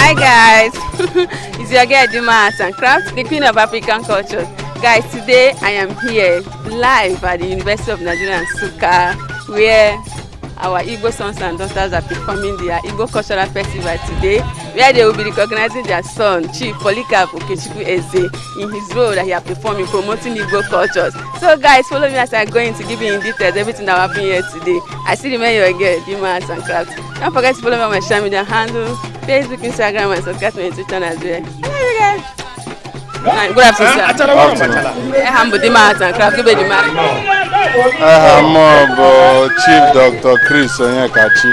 Hi guys, it's your girl Dima Arts and Crafts, the queen of African culture. Guys, today I am here live at the University of Nigeria Nsukka, where our Igbo sons and daughters are performing their Igbo Cultural Festival today, where they will be recognizing their son, Chief Polycarp Okechukwu Eze, in his role that he has performed in promoting Igbo cultures. So guys, follow me as I go in to give you in details everything that will happen here today. I still remain your girl, Dima Arts and Crafts. Don't forget to follow me on my social media handle, Facebook, Instagram, and subscribe to my YouTube channel as well. Hello, guys. Good afternoon, sir. Aha m bụ Dima Arts and Crafts. Gịbe Dima. Aha m bụ Chief Dr. Chris Onyekachi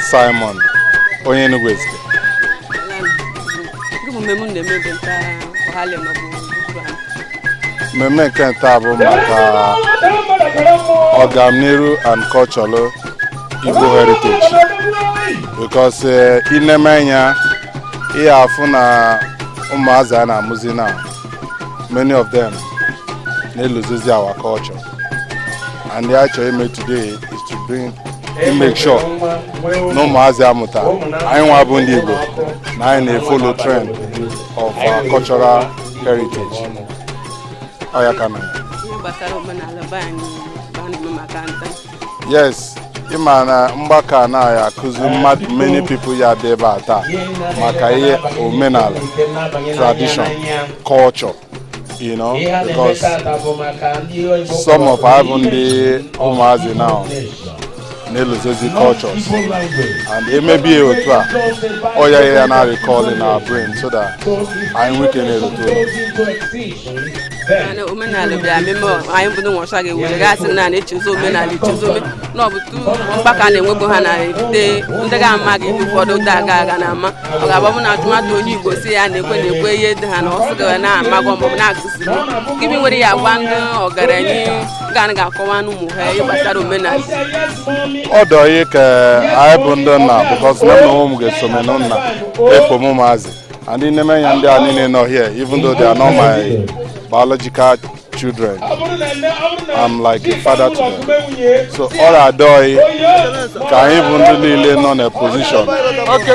Simon, onye Enugu Ezike. Gị bụ mmemme unu na-eme bụ nta ọhalị maọbụ ugwu ahụ? Mmemme nke nta bụ maka ọganiru and cultural Igbo heritage, because ineme anya, ihe afụ na ụmụazị a na-amụzi na many of them na-eluzizi our culture, and the achọrọ ime today is to bring to make sure na ụmụazị amụta anyị nwa bụ ndị Igbo na anyị na-follow trend of our cultural heritage. Ọ ya ka mere. Ihe gbasara omenala be anyị bụ a na-eme maka nta. Yes, ịma na mgbakọ a na akụzi mmadụ, many people ya dị ebe a taa maka ihe omenala, tradition, culture, because some of our bụ ndị ụmụazị now na-eluzozi cultures, and emebie otu a, ọ ya ya na recall in our brain so that anyị nwee ike na-erute ụlọ. Mana omenala bịara mmemme anyị bụ nwa ọcha ga-ewere gasị na na-echezo omenala, echezo na ọ bụ tu mgbakọ a na-enwegbu ha na-ebute ndị ga-ama gị ihe ụfọdụ dị aga aga na ama. Ọ ga-abụ na atụmatụ onye Igbo si ya na-ekwe na-ekwe ihe dị ha na ọsọ ga na-amagọ maọbụ na-akụziri gịnị nwere ya agwa ndị ọgaranya ga ga-akọwa n'ụmụ ha ihe gbasara omenala. Ọ dọ ihe ka anyị bụ ndị nna, because nne na ụmụ ga-esome na nna ekpo m ụmụazị and ndị neme ya, ndị a niile nọ here, even though they are not my biological children, I'm like a father to them. So ọ na-adọghị ka anyị bụ ndị niile nọ na position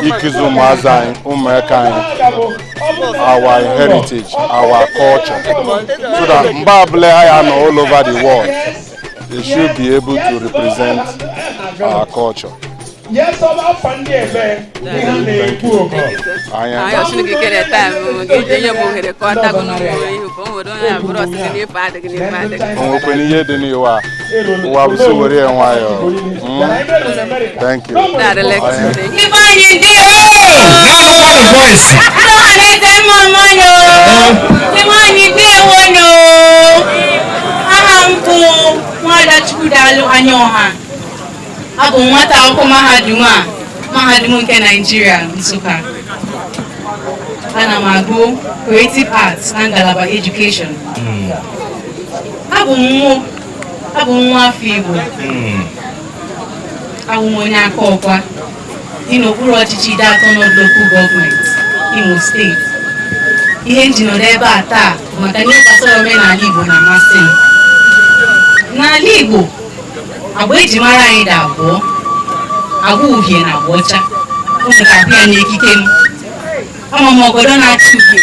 ịkụzi ụmụazị anyị, ụmụaka anyị, our heritage, our culture, so that mgbe ọbụla ha ya nọ all over the world, they should be able to represent our culture. Anya. Anyị ọchịrị gị kere taa gị nye m ohere ka ọ tago n'ugbo ihe o nwere onye abụrụ ọsịsị n'ife adịghị n'ife adịghị. O nwekwana ihe dị n'ụwa ụwa bụ so were ya nwayọọ. Thank you. Darịla. Ndị anyị dị. Voice. Ọhaneze, mma mmanụ. Ndị anyị dị ewonyo. Aha m bụ Nwada Chukwudalụ Anyaọha. Abụ m nwata akwụkwọ mahadum a, Mahadum nke Naịjirịa, Nsụka. Ana m agụ Creative Arts na ngalaba Education. Abụ m nwa afọ Igbo. Abụ m onye aka ọkwa dị n'okpuru ọchịchị Ideato North Local Government, Imo Steeti. Ihe m ji nọrọ ebe a taa bụ maka na ihe gbasara omenala Igbo na-amasị m. N'ala Igbo, agba eji mara anyị dị abụọ: agwa uhie na agwa ọcha. Unu ga-ahụ ya n'ekike m. Ama m ọgọdọ na-acha uhie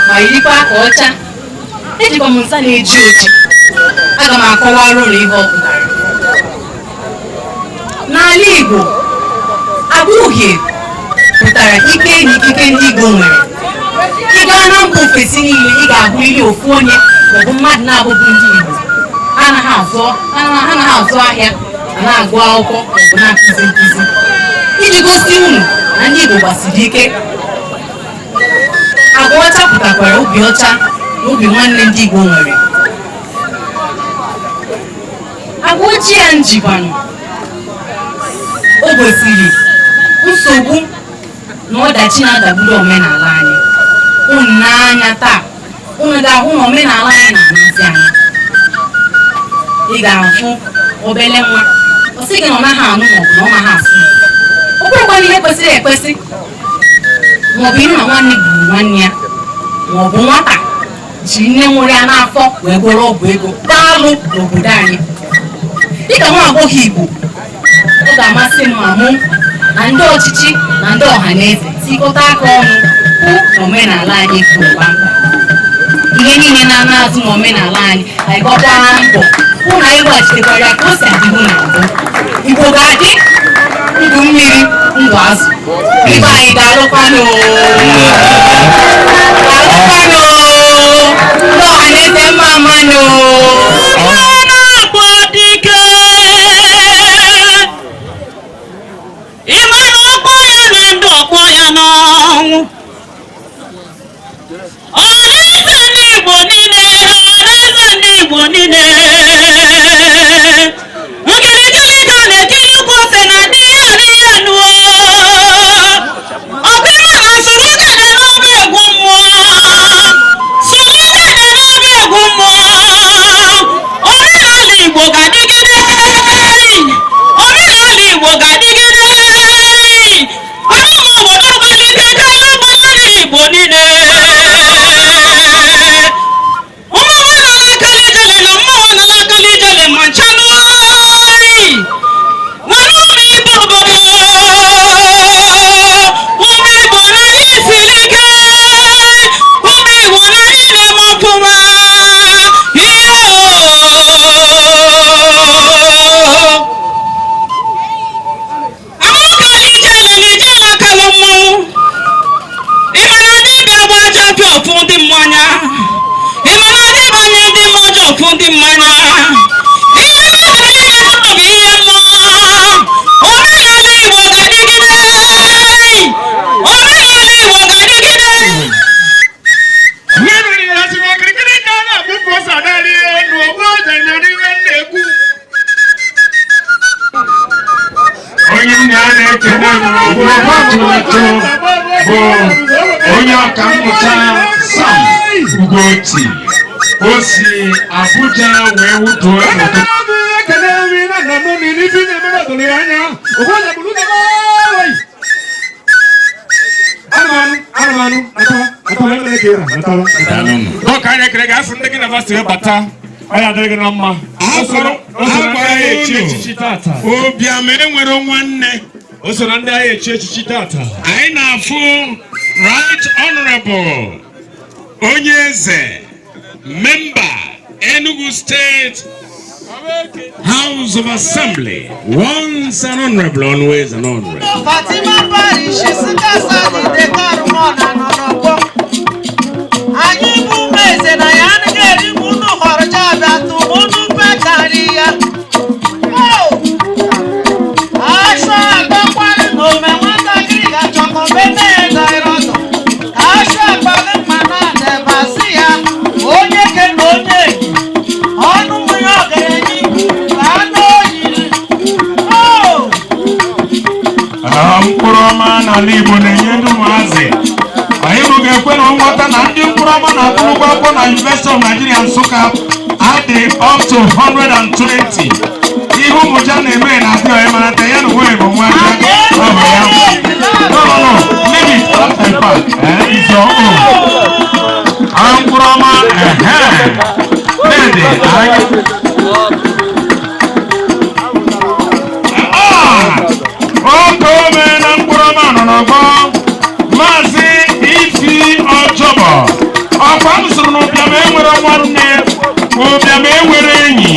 ma yirikwa aka ọcha. Ejikwa m nza na-eji oji. Aga m akọwara ụlọ ihe ọ pụtara. N'ala Igbo, agba uhie pụtara ike na ikike ndị Igbo nwere. Ị gaa na mba ofesi niile, ị ga-ahụrịrị ofu onye maọbụ mmadụ na-abụghị ndị Igbo. Ha anaghị azụ ahịa, ha na-agụ akwụkwọ maọbụ na-akụzi nkụzi, iji gosi unu na ndị Igbo gbasiri ike. Agwa ọcha pụtakwara obi ọcha na obi nwanne ndị Igbo nwere. Agwa ojii ya njikwanụ, o gosiri nsogbu na ọdachi na-adagburu omenala anyị. Unu n'anya taa, unu ga-ahụ na omenala anyị na-anazi anya. Ị ga-ahụ obele nwa, ọ sị gị na ọ naghị anụ maọbụ na ọ naghị asụ Igbo. Ọ bụrụkwana ihe kwesịrị ekwesị, maọbụ ịhụ na nwanne gburu nwanne ya, maọbụ nwata ji nne nwụrụ ya n'afọ wee gwọrọ ọgwụ ego daalụ n'obodo anyị. Dịka nwa agbọghọ Igbo, ọ ga-amasị m ma mụ na ndị ọchịchị na ndị ọha na eze tinye Ga-etikọta aka ọnụ hụ na omenala anyị kwuru kpamkpam. Ihe niile na-ana azụ na omenala anyị, anyị gbakwa mbọ hụ na anyị gbachitekwara ya ka o si adịbu na mbụ. Igbo ga-adị ndụ mmiri, ndụ azụ. Ibe anyị, daalụkwanụ, daalụkwanụ n'Ọhaneze. Mma mmanụ. Na-akpọ dike ịma na ọkpọ ya na ndụ, ọkpọ ya n'ọnwụ. Ọhaneze ndị Igbo niile, ọhaneze ndị Igbo niile, nkirikiri ka na-ekiri ukwu ose na dị ya n'ihe nuo ọkụ. Ịma na solugede n'ọba egwu mmụọ, solugede n'ọba egwu mmụọ. Omenala Igbo ga-adịgide, omenala Igbo ga-adịgide. Ọnụmụ obodo gbalite kalụ gbalị Igbo niile. Ụmụ nọ n'akali ijele na mmụọ nọ n'akali ijele ma nchanụ mana ụmụ Igbo obodo, ụmụ Igbo na anyị siri ike, ụmụ Igbo na anyị na-eme ọfụma ihe. Amụkali ijele na ijele akalụ mmọnwụ. Ịma na dibịa gba aja pịa ọfụ ndị mmanya, ịma na dibịa anya ndị mmụọ ọjọọ ọfụ ndị mmanya. Ihe mmadụ niile bụ ihe mmụọ. Omenala Igbo ga-adịgide, omenala Igbo ga-adịgide. Mmiri ya si n'okirikiri ka a na-agbụpụ ose na-arị elu ogbu oge na n'ihe na-ekwu. Onye m na-ekene bụ ọgbatụtụ bụ onye ọka mmụta Sam Ugochi. O si Abuja wee wutuo n'ụtụtụ. Ekele nri na nna m n'ife na-emere doro ya anya. Ogbu oge bụrụ ụzọ. Anụmanụ, anụmanụ, natawa, natawa, ekele ka ịra, natawa, natawa. Dọka, anyị ekele gị. Asị ndị gị na vasi wee bata, Ọ ya adịrị gị na mma. O so na ndị agha echi echichi tata. Ụbịam enwere nwanne. O so na ndị agha echi echichi tata. Anyị na-afụ Right Honorable Onye Eze, member Enugu State House of Assembly, once an honorable, always an honorable. Fatima Parish sikasa dekarumọna nọ n'ọgbọ. Anyị bụ ụmụ eze na ya anaghị eri m unu họrọcha abịa tụm unu pekarị ya. Aṣọ àgbọ̀kwari na ome nwatakịrị ga-achọkọ meme ya daịrọtọ. Aṣọ àgbọ̀gị mma na adebasị ya onye ke na onye enyi. Ọnụ mmiri ọgaranya ikwu ka anụ oyiri. Oh! Ah, mkpụrụ ọma n'ala Igbo na-enye ndị ụmụazị. Anyị bụ ga-ekwe na nghọta na ndị mkpụrụ ọma na-akwụ ụgwọ akwụkwọ na University of Nigeria Nsụka adị up to 120. Ihe ụmụja na-eme na adị ọyị mara ya na onwe bụ nwa aka ọ bụ ya. No, no, no, leave it up and back. Eh, it's your own. Ah, mkpụrụ ọma, ehe. Dede, anyị. Ah! Oke ome na mkpụrụ ọma nọ n'ọgbọ. Maazị Ifi Ọjọbọ, ọkwa m sụrụ na ụbịam enwere nwanne, ụbịam enwere enyi.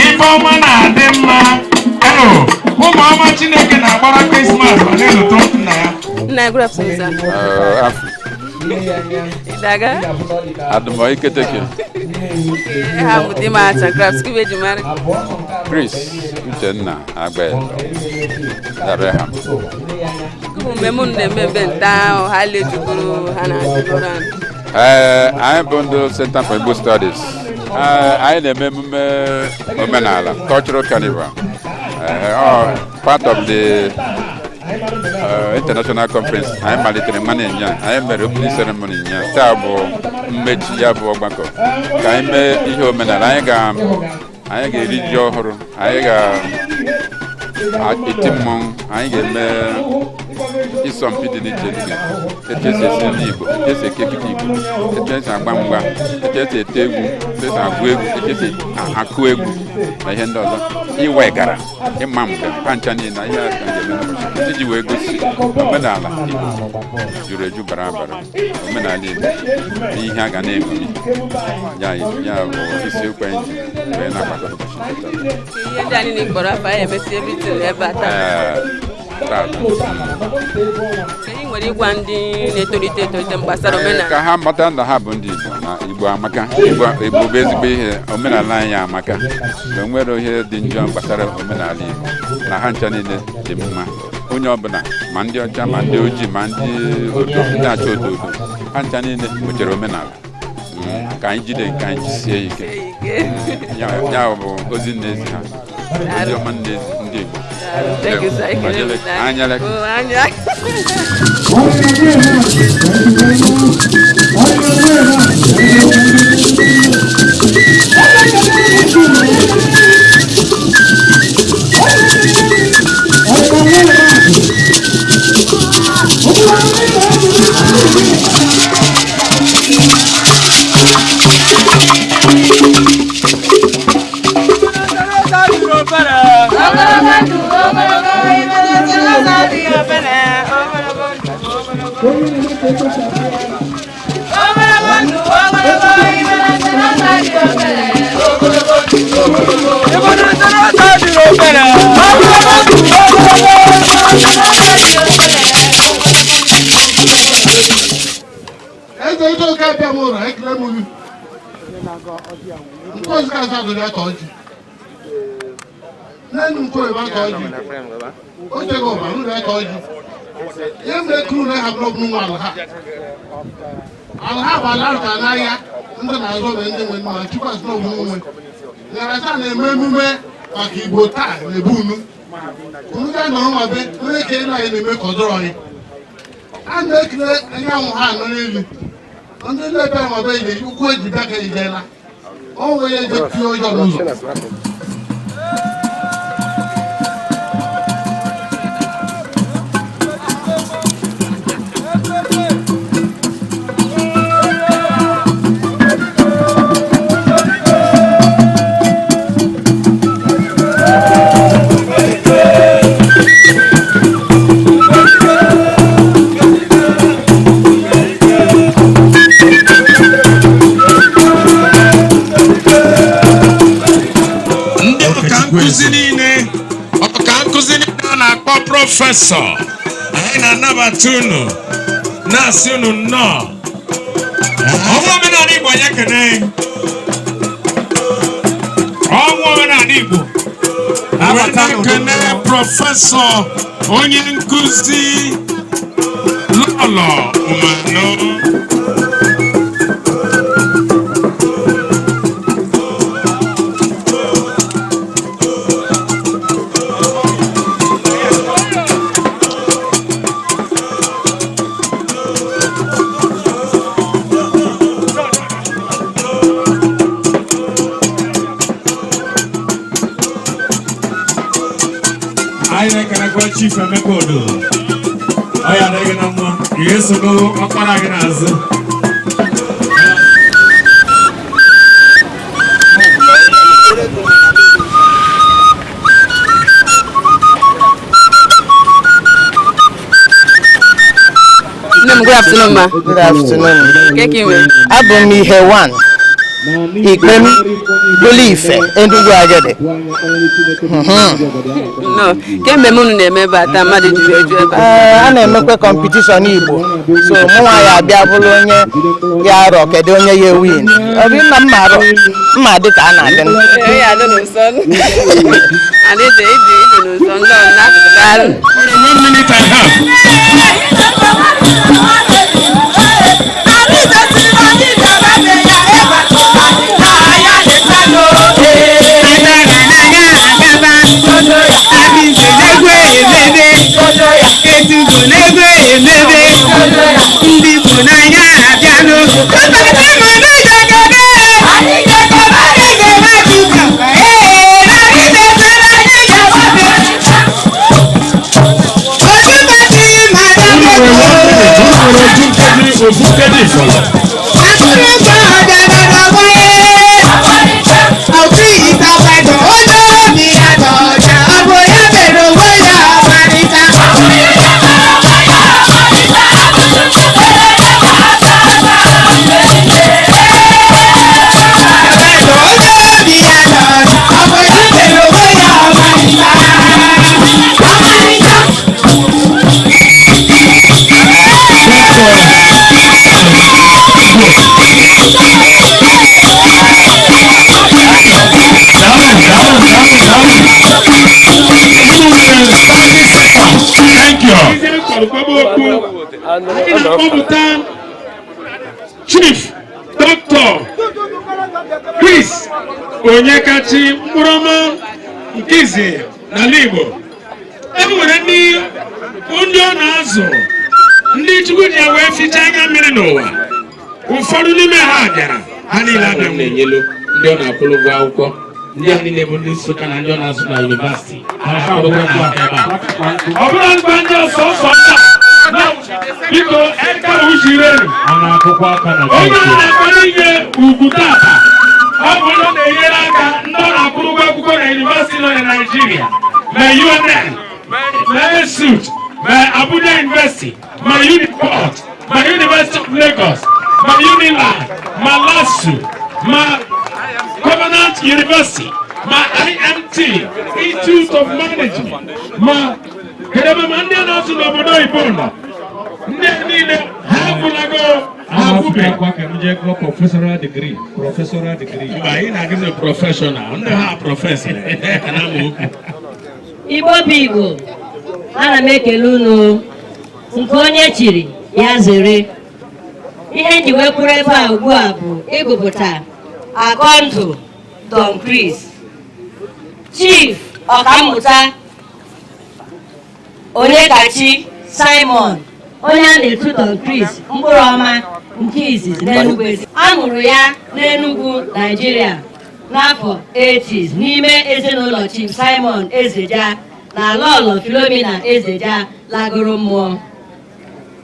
Ife ọma na-adị mma. Eo, ụmụ ọma Chineke na-agbara Krismas ma na-elote nna ya. Nna, good afternoon, sir. Afọ. Daga? Adụmọ Iketeke. Ha bụ Dima Arts and Crafts. Kí eji mara? Chris Uchenna Agbaedo Dareham. Kí bụ mmemme unu na-eme ebe nta ahụ ha lejugoro ha na-ajụgoro anyị? Ee, anyị bụ ndị Center for Igbo Studies. Ee, anyị na-eme emume omenala, cultural carnival. Ee, ọ part of the international conference anyị malitere mmanụ ịnya. Anyị mere opening ceremony nya. Taa bụ mmechi ya bụ ọgbakọ, ka anyị mee ihe omenala. Anyị ga-eri ji ọhụrụ, anyị ga-eti mmọnwụ, anyị ga-eme Ịsọmpi dị n'iche n'iche, etu esi esi nri Igbo, etu esi eke ekike Igbo, etu esi agba mgba, etu esi ete egwu, etu esi agụ egwu, etu esi akụ egwu na ihe ndị ọzọ, ịwa ịgara, ịma mgbe pancha niile na ihe a ka ga-eme n'ụbọchị iji wee gosi omenala Igbo juru eju bara abara. Omenala Igbo na ihe a ga na-eṅomi ya, ya bụ isiokwu anyị ji wee na-agbakọ n'ụbọchị nke taa. Ihe ndị anyị na-ekpọrọ afọ anyị emesi everything ebe a taa? Ee, tata. Ị nwere ịgwa ndị na-etolite etolite gbasara omenala? Ka ha mata na ha bụ ndị Igbo, na Igbo amaka. Igbo, Igbo bụ ezigbo ihe. Omenala anyị amaka, na onwere ihe dị njọ gbasara omenala Igbo, na ha ncha niile dị mma. Onye ọbụla, ma ndị ọcha, ma ndị ojii, ma ndị odo, ndị acha odo odo, ha ncha niile nwechara omenala. Ka anyị jide nke anyị, jisie ike. Ya bụ ozi nna-ezi ha, ozi ọma nna-ezi ndị Igbo. Thank you, sir. Ekele m na- Anyele. Oh, anya. Eze ike oke abịa m ụra, ekele m gị. Nke ozi ka azụ ya ka ọjị. N'enu nke oyibo aka ọjị. O jego ọba n'ụlọ ya ka ọjị. Ihe mere kuru na ha blọk n'ụwa ala ha. Ala ha bụ ala arụta n'ahịa ndị na-azụ ọbịa, ndị nwe mma chukwu azụ n'ọbụ nwe. Ngarasa na-eme emume maka Igbo taa na-ebu unu. Unu ga nọrọ nwa be onye ka ịlụ anyị na-eme ka ọ dọrọ anyị. A na-ekele anyanwụ ha nọ n'elu. Ndị na-ebe nwa be ihe ukwu eji bịa ka ijela. O nwere eje tie ọjọọ n'ụzọ. Ndị ọka nkụzi niile, ọka nkụzi niile a na-akpọ prọfesọ, anyị na-anabata unu, na-asị unu nnọọ. Ọnwa omenala Igbo, anyị ekene. Ọnwa omenala Igbo wee na-ekene prọfesọ, onye nkụzi Lọlọ Umanụ. Anyị na-ekenekwa Chief Emeka Odo. Ọ ya adịghị na mma, ị ga-esoro ọkpara gị n'azụ. Nne m, good afternoon, ma. Good afternoon. Nke ka ị nwere? Abụ m ihe one Ikpem Bolife Enugu Agidi. Nnọọ. Kemgbe m unu na-eme ebe a taa, mmadụ juru eju ebe a. Ee, a na-emekwa competition Igbo, so mụnwa ya abịa bụrụ onye ya arọ kedu onye ya win. Ọ bụ nna mma arọ mma dị ka a na-adị. Ee, ya adị n'ụsọ. Adị dị ịdị ịdị n'ụsọ. Nnọọ na daalụ. One minute I have. Ndị Igbo n'anya abịanụ. Nwere 1 minute, unu nwere otu nkeji, ofu nkeji fọrọ. Daalụ, daalụ, daalụ, daalụ. Unu nwere 30 seconds. Thank you. Anyị na-akpọpụta Chief Dr. Chris Onyekachi, mkpụrụọma nke izi n'ala Igbo. E nwere ndị ọ na-azụ, ndị Chukwu ji ya wee fichaa anya mmiri n'ụwa. Ụfọdụ n'ime ha bịara, ha niile abịa. Na-enyelu ndị ọ na-akwụrụ ụgwọ akwụkwọ, ndị a niile bụ ndị Nsụka na ndị ọ na-azụ na yunivasịtị ha kwadokwa na ebe a. Ọ bụrụ mgbe ndị ọsọ ọsọ nta na biko eka uchirelu. A na-akụkwa aka na Onye ọ na-akwado inye ugwu tata, ọ bụ onye ọ na-enyere aka, ndị ọ na-akwụrụ ụgwọ akwụkwọ na yunivasịtị nọ na Naịjirịa, ma UNN, ma ESUT, ma Abuja University, ma Uniport, ma University of Lagos, ma Unilag, ma LASU, ma Covenant University, ma IMT, Institute of Management, ma kedebe, ma ndị a na-asụ n'obodo oyibo nọ. Ndị a niile ha agwụlago, ha agwụbe. Akwa ka m jee gụọ professional degree, professional degree. Mba, anyị na-agụzi professional, ndị ha professor ka na-ama okwu. Igbo bụ Igbo, ana m ekele unu. Nke onye chiri ya zere. Ihe nji wee kwuru ebe a ugbu a bụ ịgụpụta akọndụ Don Chris, Chief Ọkammụta Onyekachi Simon, onye a na-etu Don Chris, mkpụrụ ọma nke izizi n'Enugu. A mụrụ ya n'Enugu, Naijiria, n'afọ 80s n'ime ezinụlọ Chief Simon Ezeja na Lọlọ Philomena Ezeja lagoro mmụọ.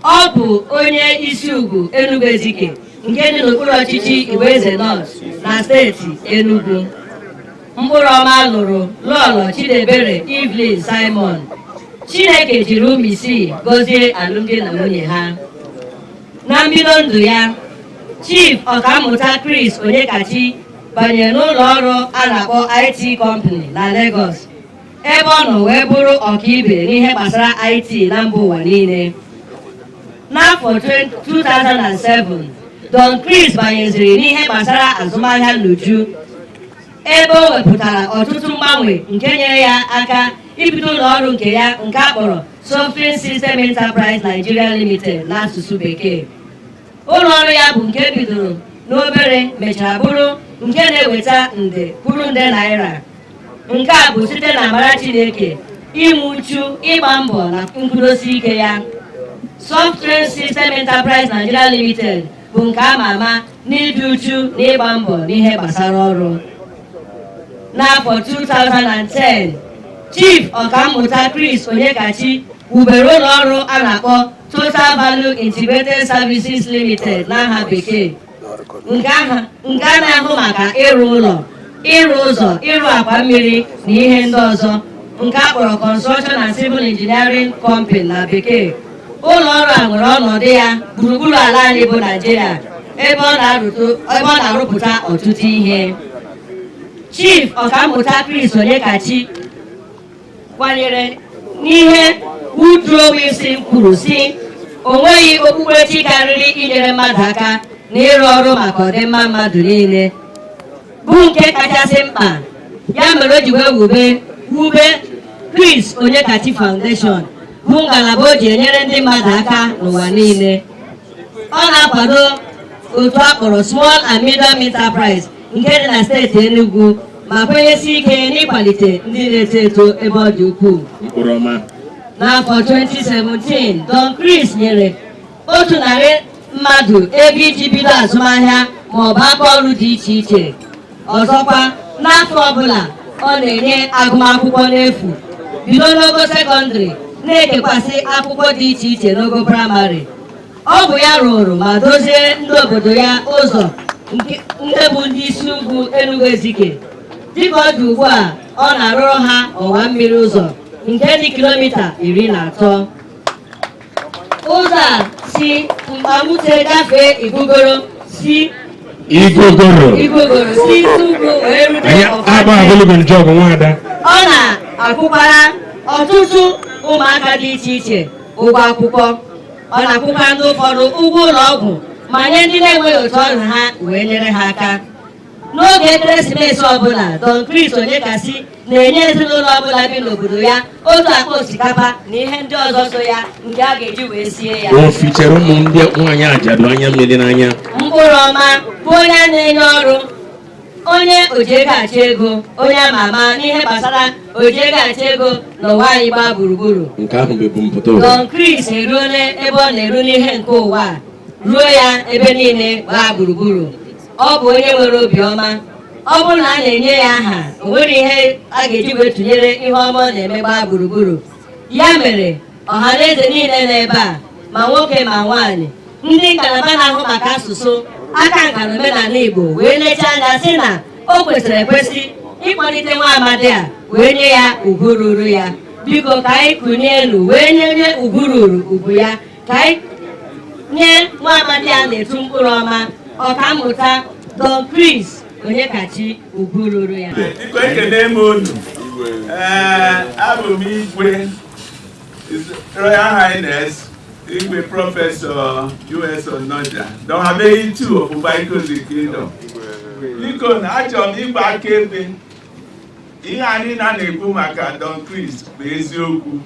Ọ bụ onye isi ugwu Enugu Ezike nke dị n'okpuru ọchịchị Igboeze North na steeti Enugu. Mkpụrụ ọma lụrụ Lọlọ Chidebere Evelyn Simon. Chineke jiri ụmụ isii gọzie alụmdi na nwunye ha. Na mbido ndụ ya, Chief Ọkammụta Chris Onyekachi banyere n'ụlọ ọrụ a na-akpọ IT Company na Lagos, ebe ọ nọ wee bụrụ ọkaibe n'ihe gbasara IT na mba ụwa niile. N'afọ 2007, Don Chris banyeziri n'ihe gbasara azụmahịa n'uju, ebe o wepụtara ọtụtụ mgbanwe nke nyere ya aka ibido ụlọ ọrụ nke ya nke a kpọrọ Software System Enterprise Nigeria Limited n'asụsụ Bekee. Ụlọ ọrụ ya bụ nke bidoro n'obere mechara bụrụ nke na-eweta nde kwuru nde naira. Nke a bụ site na amara Chineke, inwe uchu, ịgba mbọ na nkwudosi ike ya. Software System Enterprise Nigeria Limited bụ nke ama ama n'ịdị uchu na ịgba mbọ n'ihe gbasara ọrụ. N'afọ 2010, Chief Ọkammụta Chris Onyekachi wubere ụlọ ọrụ a na-akpọ Total Value Integrated Services Limited n'aha Bekee, nke a na-ahụ maka ịrụ ụlọ, ịrụ ụzọ, ịrụ akwa mmiri na ihe ndị ọzọ, nke a kpọrọ Construction and Civil Engineering Company na Bekee. Ụlọ ọrụ a nwere ọnọdụ ya gburugburu ala anyị bụ Naijiria, ebe ọ na-arụpụta ọtụtụ ihe. Chief Ọkammụta Chris Onyekachi kwanyere n'ihe Woodrow Wilson kwuru sị, "O nweghị okpukperechi karịrị inyere mmadụ aka na ịrụ ọrụ maka ọdịmma mmadụ niile bụ nke kachasị mkpa." Ya mere o ji wee wube Chris Onyekachi Foundation, bụ ngalaba o ji enyere ndị mmadụ aka n'ụwa niile. Ọ na-akwado otu a kpọrọ Small and Medium Enterprise nke dị na steeti Enugu, ma kwenyesi ike n'ịkwalite ndị na-eto eto ebe ọ dị ukwuu. Mkpụrụ ọma. N'afọ 2017, Don Chris nyere 100 mmadụ ego iji bido azụmahịa ma ọ bụ aka ọrụ dị iche iche. Ọzọkwa, n'afọ ọbụla, ọ na-enye agụmakwụkwọ n'efu bido n'ogo sekọndịrị. Na-ekekwasị akwụkwọ dị iche iche n'ogo praịmarị. Ọ bụ ya rụrụ ma dozie ndị obodo ya ụzọ nke ndị bụ ndị isi ugwu Enugu Ezike. Dịka ọ dị ugbu a, ọ na-arụrụ ha ọwa mmiri ụzọ nke dị kilomita 13. Ụzọ a si Mkpamute gafee Igugoro si Igogoro. Igogoro si isi ugwu wee rute Anyị agba Ọfante. agologo njọgụ nwada. Ọ na-akwụkwara ọtụtụ ụmụaka dị iche iche ụgwọ akwụkwọ. Ọ na-akwụkwa ndị ụfọdụ ụgwọ ụlọ ọgwụ ma nye ndị na-enweghị otu ọrụ ha wee nyere ha aka. N'oge ekeresimesi ọbụla, Don Chris Onyekasi na-enye ezinụlọ ọbụla bi n'obodo ya otu akpa osikapa na ihe ndị ọzọ so ya nke a ga-eji wee sie ya. O fichere ụmụ ndị nwaanyị ajadu anya mmiri n'anya. Mkpụrụ ọma bụ onye a na-enye ọrụ, onye ojiego achọ ego, onye ama ama n'ihe gbasara ojiego achọ ego n'ụwa anyị gbaa gburugburu. Nke ahụ bụ ebumpụta ụwa. Don Chris eruola ebe ọ na-eru n'ihe nke ụwa a, ruo ya ebe niile gbaa gburugburu. Ọ bụ onye nwere obiọma. Ọ bụrụ na a na-enye ya aha, o nwere ihe a ga-eji wee tụnyere ihe ọma ọ na-eme gbaa gburugburu. Ya mere ọha na eze niile nọ ebe a, ma nwoke ma nwaanyị, ndị ngalaba na-ahụ maka asụsụ, aka nka na omenala Igbo wee lechaa anya sị na o kwesịrị ekwesị ịkpọlite nwa amadi a wee nye ya ugwu ruru ya. Biko, ka anyị kunie elu wee nye onye ugwu ruru ugwu ya. Ka anyị nye nwa amadi a na-etu mkpụrụ ọma, ọkammụta Don Chris Onyekachi, ugwu ruru ya. Biko, ekene m unu. Ee, abụ m Igwe His Royal Highness Igwe Professor U.S. Onoja, Dọhabeghị two of Ubaikozi Kingdom. Biko, na achọrọ m ịgba akaebe, ihe anyị na na-ekwu maka Don Chris bụ eziokwu.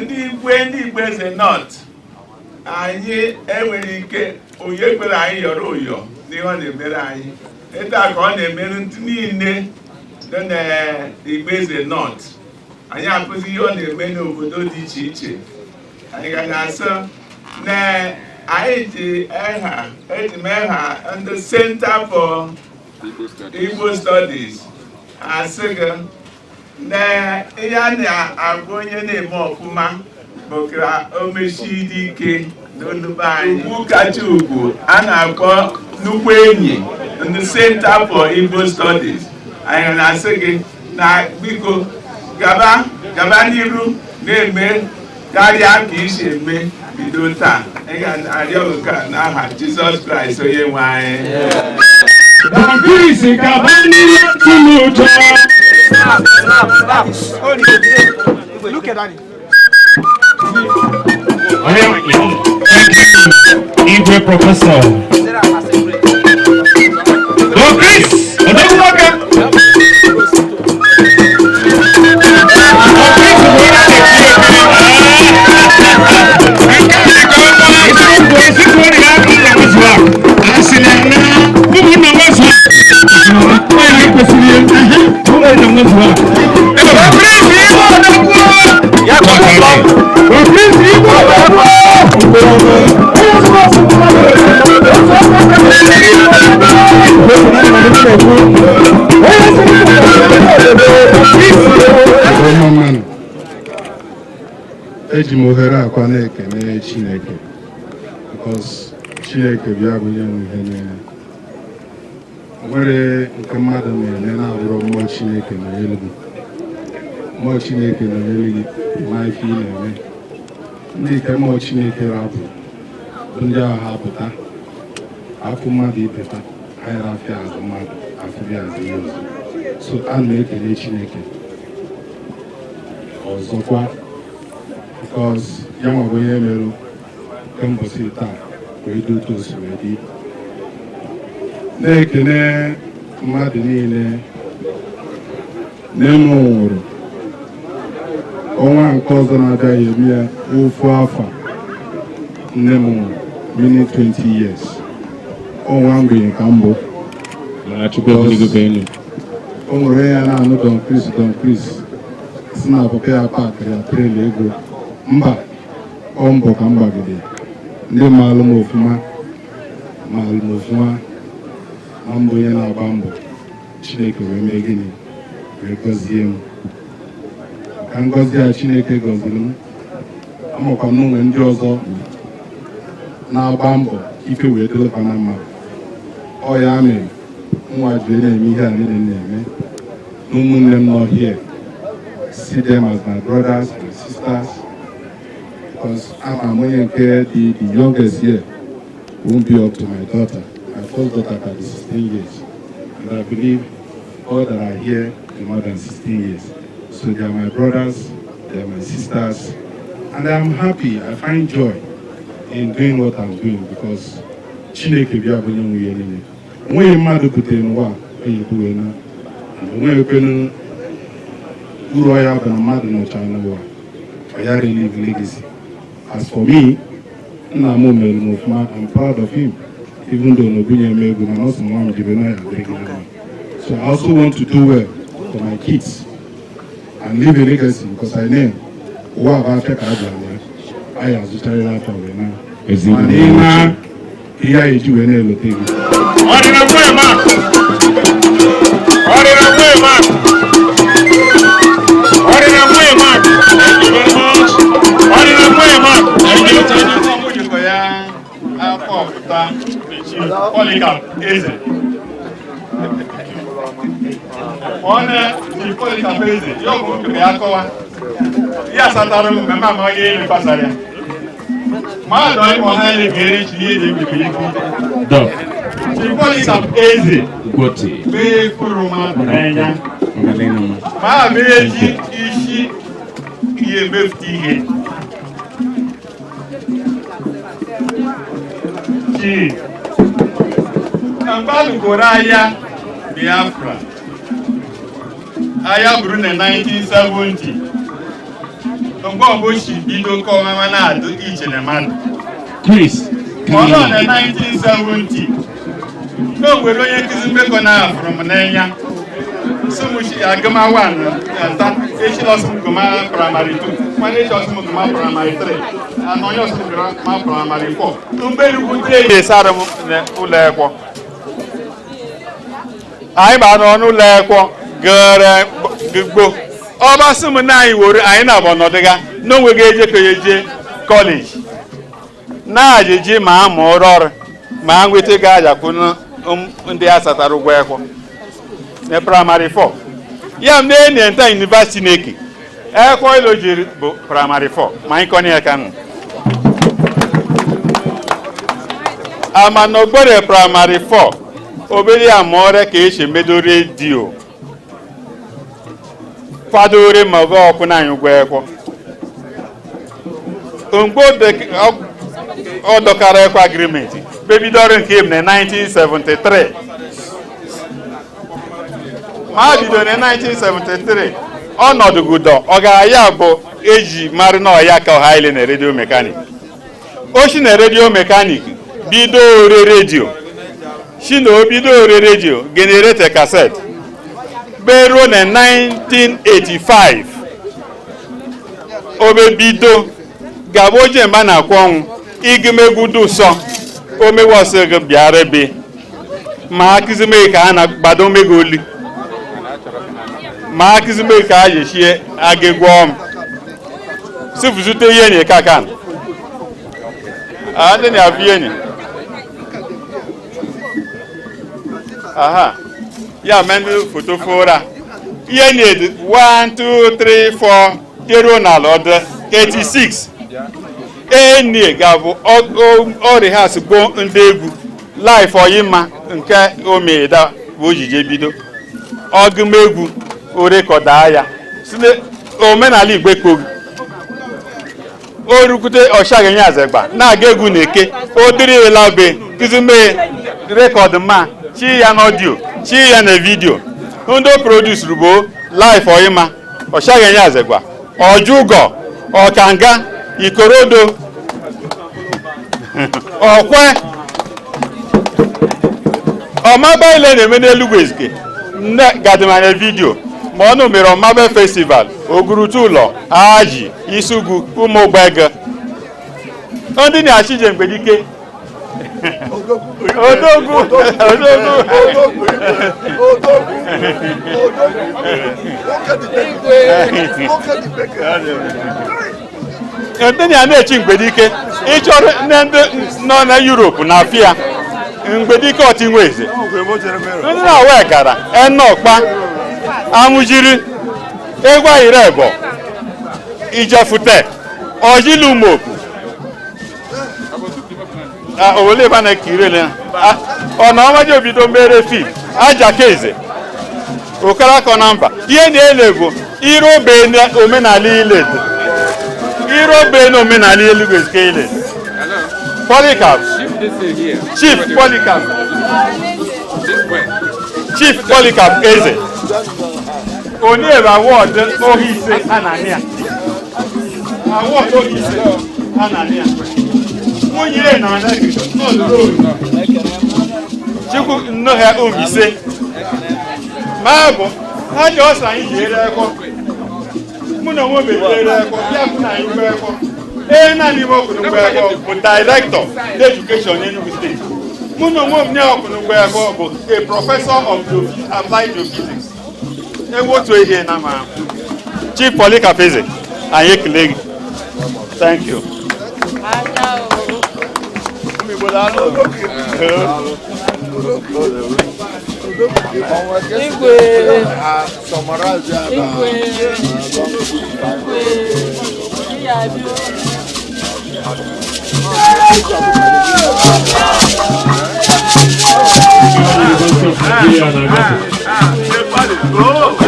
Ndị igwe, ndị Igbo Eze North, anyị enwere ike onye kwere anyị yọrọ ụyọ n'ihe ọ na-emere anyị etu a ka ọ na-emere ndị niile nọ n'Igbo Eze North. Anyị akụzi ihe ọ na-eme n'obodo dị iche iche. Anyị ga na-asọ na anyị ji eha eji mee ha ndị Center for Igbo Studies asị gị na ihe a na-agwa onye na-eme ọfụma bụ ka o mechie dị ike n'olu be anyị. Ugwu kacha ugwu a na-akpọ nnukwu enyi ndị Center for Igbo Studies, anyị na-asị gị na biko, gaba gaba n'iru na-eme karịa ka isi eme bido taa. Ị ga-arịọ nke a n'aha Jizọs Kraịst onye nwe anyị. Don Chris, gaba n'iru, tụlụ ụjọ. Snap, snap, snap. Look at daddy. Thank you, Igwe Professor. Don Chris, odogwu nwoke. Don Chris bụ onye a na-ekiri ekiri. Nke a dị ka ọnwa isiokwu isiokwu dị aka nna nwezu a. A sị na na ụmụnna nwezu a. Onye kwesịrị ya, ụmụnna nwezu a. Don Chris, Igwe odogwu. Ya ka ọ Don Chris, Igwe odogwu. Ọma mmanụ. Eji m ohere akwa na-ekene Chineke because Chineke bịa bụ nye m ihe niile. O nwere nke mmadụ na-eme na-abụrụ mmụọ Chineke nọ n'elu gị. Mmụọ Chineke nọ n'elu gị ma ife ị na-eme. Ndị nke mmụọ Chineke rapụ bụ ndị ahụ ha pụta afụ mmadụ ibe ha, anyị rafịa azụ mmadụ afụbịa azụ ihe ọzọ. So a na-ekele Chineke ọzọkwa because ya nwa bụ ihe merụ kemgbe taa wee dị otu o si wee dị. Na-ekele mmadụ niile. Nne m nwụrụ ọnwa nke ọzọ na-abịaghị eme ya ofu afọ nne m nwụrụ, meaning 20 years. Ọnwa mgbenye ka mbụ. Mana Chukwu ebuligo gị elu. O nwere onye ya na-anụ Don Chris, Don Chris si na papa ya pakịrị ya trailer ego. Mba, ọ mbọ ka m gbagide. Ndị maalụ m ofụma maalụ m ofụma na mbụ onye na-agba mbọ. Chineke wee mee gịnị? Wee gọzie m. Ka ngọzi a Chineke gọziri m. Amakwa m na onwe ndị ọzọ na-agba mbọ ife wee dịlịfa na mma. Ọ ya mere nwa ji na-eme ihe a niile na-eme na ụmụnne m nọ here, see them as my brothers and sisters, because ama m onye nke dị the youngest here won't be up to my daughter. My first daughter can be 16 years, and I believe all that are here are more than 16 years. So they are my brothers, they are my sisters, and I'm happy. I find joy in doing what I'm doing because Chineke bịa bụ onye nwe ihe niile. Onweghị mmadụ butere n'ụwa onye ebuwe na onweghị ekwenu uru ọya bụ na mmadụ nọchara n'ụwa ọ ya leave legacy. As for me, nna m mere m ofụma. I'm proud of him, even though na obunye m ego, mana ọ sị nwa m jibe na ya adịrị gị na mma. So I also want to do well for my kids and leave a legacy, because I know ụwa bụ afịa ka a bịara ya, anyị azụcharịrị afịa wee na mana ị na ihe anyị eji wee na-elote gị. Ọdịna nwe ma. Ọdịna nwe ma. Ọdịna nwe ma. Thank you very much. Ọdịna nwe ma. Thank you. Njikọ ya akpọpụta Chief Polycarp Eze. Ọ na Chief Polycarp Eze, ya ọ bụ nke ya kọwa. Ya satara m mmemme amaghị ihe gbasara ya. Mmadụ ịkpọ ha ile ga-eri chi ihe dị mkpikpi ikwu. Dọ. Chief Polycarp Eze Ugoti. mee kwuru mmadụ n'anya. Ngalena ma. Ma mee ji isi ihe mefute ihe. Chi mgbalụgoro agha Biafra, agha bụrụ na 1970, mgbe ọbụ si bido kọwama na-adụ iche na mmadụ. Chris. Ọ nọ na 1970 na o nwere onye nkụzi mmekọ na-afụrụ m n'anya sumushi agụma 1 nta echila ọsụm gụma praịmarị 2, nwanne echi ọsụm gụma praịmarị 3, anọ onye ọsụm gụma praịmarị 4. Mgbe rukwutere esara m n'ụlọ ekwo anyị ba nọ n'ụlọ ekwo gere gbogbo ọba sị m na anyị were anyị na-abụ ọnọdụga n'onweghị eje ka eje kọleji na-ajiji ma a mụrụ ọrụ ma a nweta ga ajakwu ndị a satara ụgwọ ekwo na praịmarị 4 ya m na-enye nta yunivasiti na-eke ekwo ilo jiri bụ praịmarị 4 ma anyị kọnye ya ka nụ ama na ogbere praịmarị 4 obere ya mụọrọ ka esi emedo redio kwadore ma ọ ọkụ na anyị ụgwọ ekwo mgbe ọ dọkara ekwe agrimenti bebidoro nke m na 1973, ma bido na 1973 ọnọdụgudo ọgaranya bụ eji mara na ọya ka ọha ile na redio mekanik oshi na redio mekanik bido ore redio si na obido ore redio generate kaset beruo na 1985 obebido gaba oje mba na-akwụ ọnwụ igimegwu ụsọ omewọsị gị bịara ebe ma akụzime ka a na-agbado omego oli ma akụzime ka a yechie agịgwọ m sifuzute ihe enyi kakan ndị na-abụ ihe enyi aha ya menụ foto fora ihe na-edu 1 2 3 4 teruo n'ala ọdụ 86 enyi ga-abụ ọrịa gbo ndị egwu life oyima nke omeda bụ ojije bido ọgụmegwu orekọdaa ya si omenala igwe kpogu o rukwute ọshagenye azegba na-aga egwu na eke o dirila be kụzime rekọd ma chi ya na ọdio chi ya na vidio ndị o produsuru bụ life oyima ọshagenye azegba ọjụgọ ọkanga ikorodo ọkwe ọmaba ile na-eme n'Elugu Ezike nne gadịmanya vidio ma ọnụ mere ọmaba festival ogurutu ụlọ aji isugwu ụmụgbege ndị na-achị je mgbedike odogwu odogwu Ndị na na-echi Mgbedike ịchọrọ nne ndị nọ na Europe na afịa Mgbedike Ọtinweze ndị na-awa gara enọkpa amụjiri egwa irebo ijefute ọjịlụmoku owele na ekirele ọ na ọmaji obido mere fim ajakeze okarakọ na mba ihe na-ele bụ irobe omenala ile irobe na omenala Enugu Ezike ile. Polycarp, Chief Polycarp, Chief Polycarp Eze onye award ohi ise a na-anị ya, award ohi ise a na-anị ya, nwunye na-ana Chukwu nnọọ ha ụmụ ise ma bụ ha ji ọsọ anyị ji ere ekọ mụ na onwe m ere ekọ bịa mụ na anyị gbaa ekọ. Ee, naanị ime ọkụnụgba ekọ bụ director education n'Enugu Steeti. Mụ na onwe m nye ọkụnụgba ekọ bụ a professor of applied geophysics. Ewu otu ihe na ma Chief Polycarp Eze, anyị ekele gị. Thank you. Igwe. Igwe. Igwe.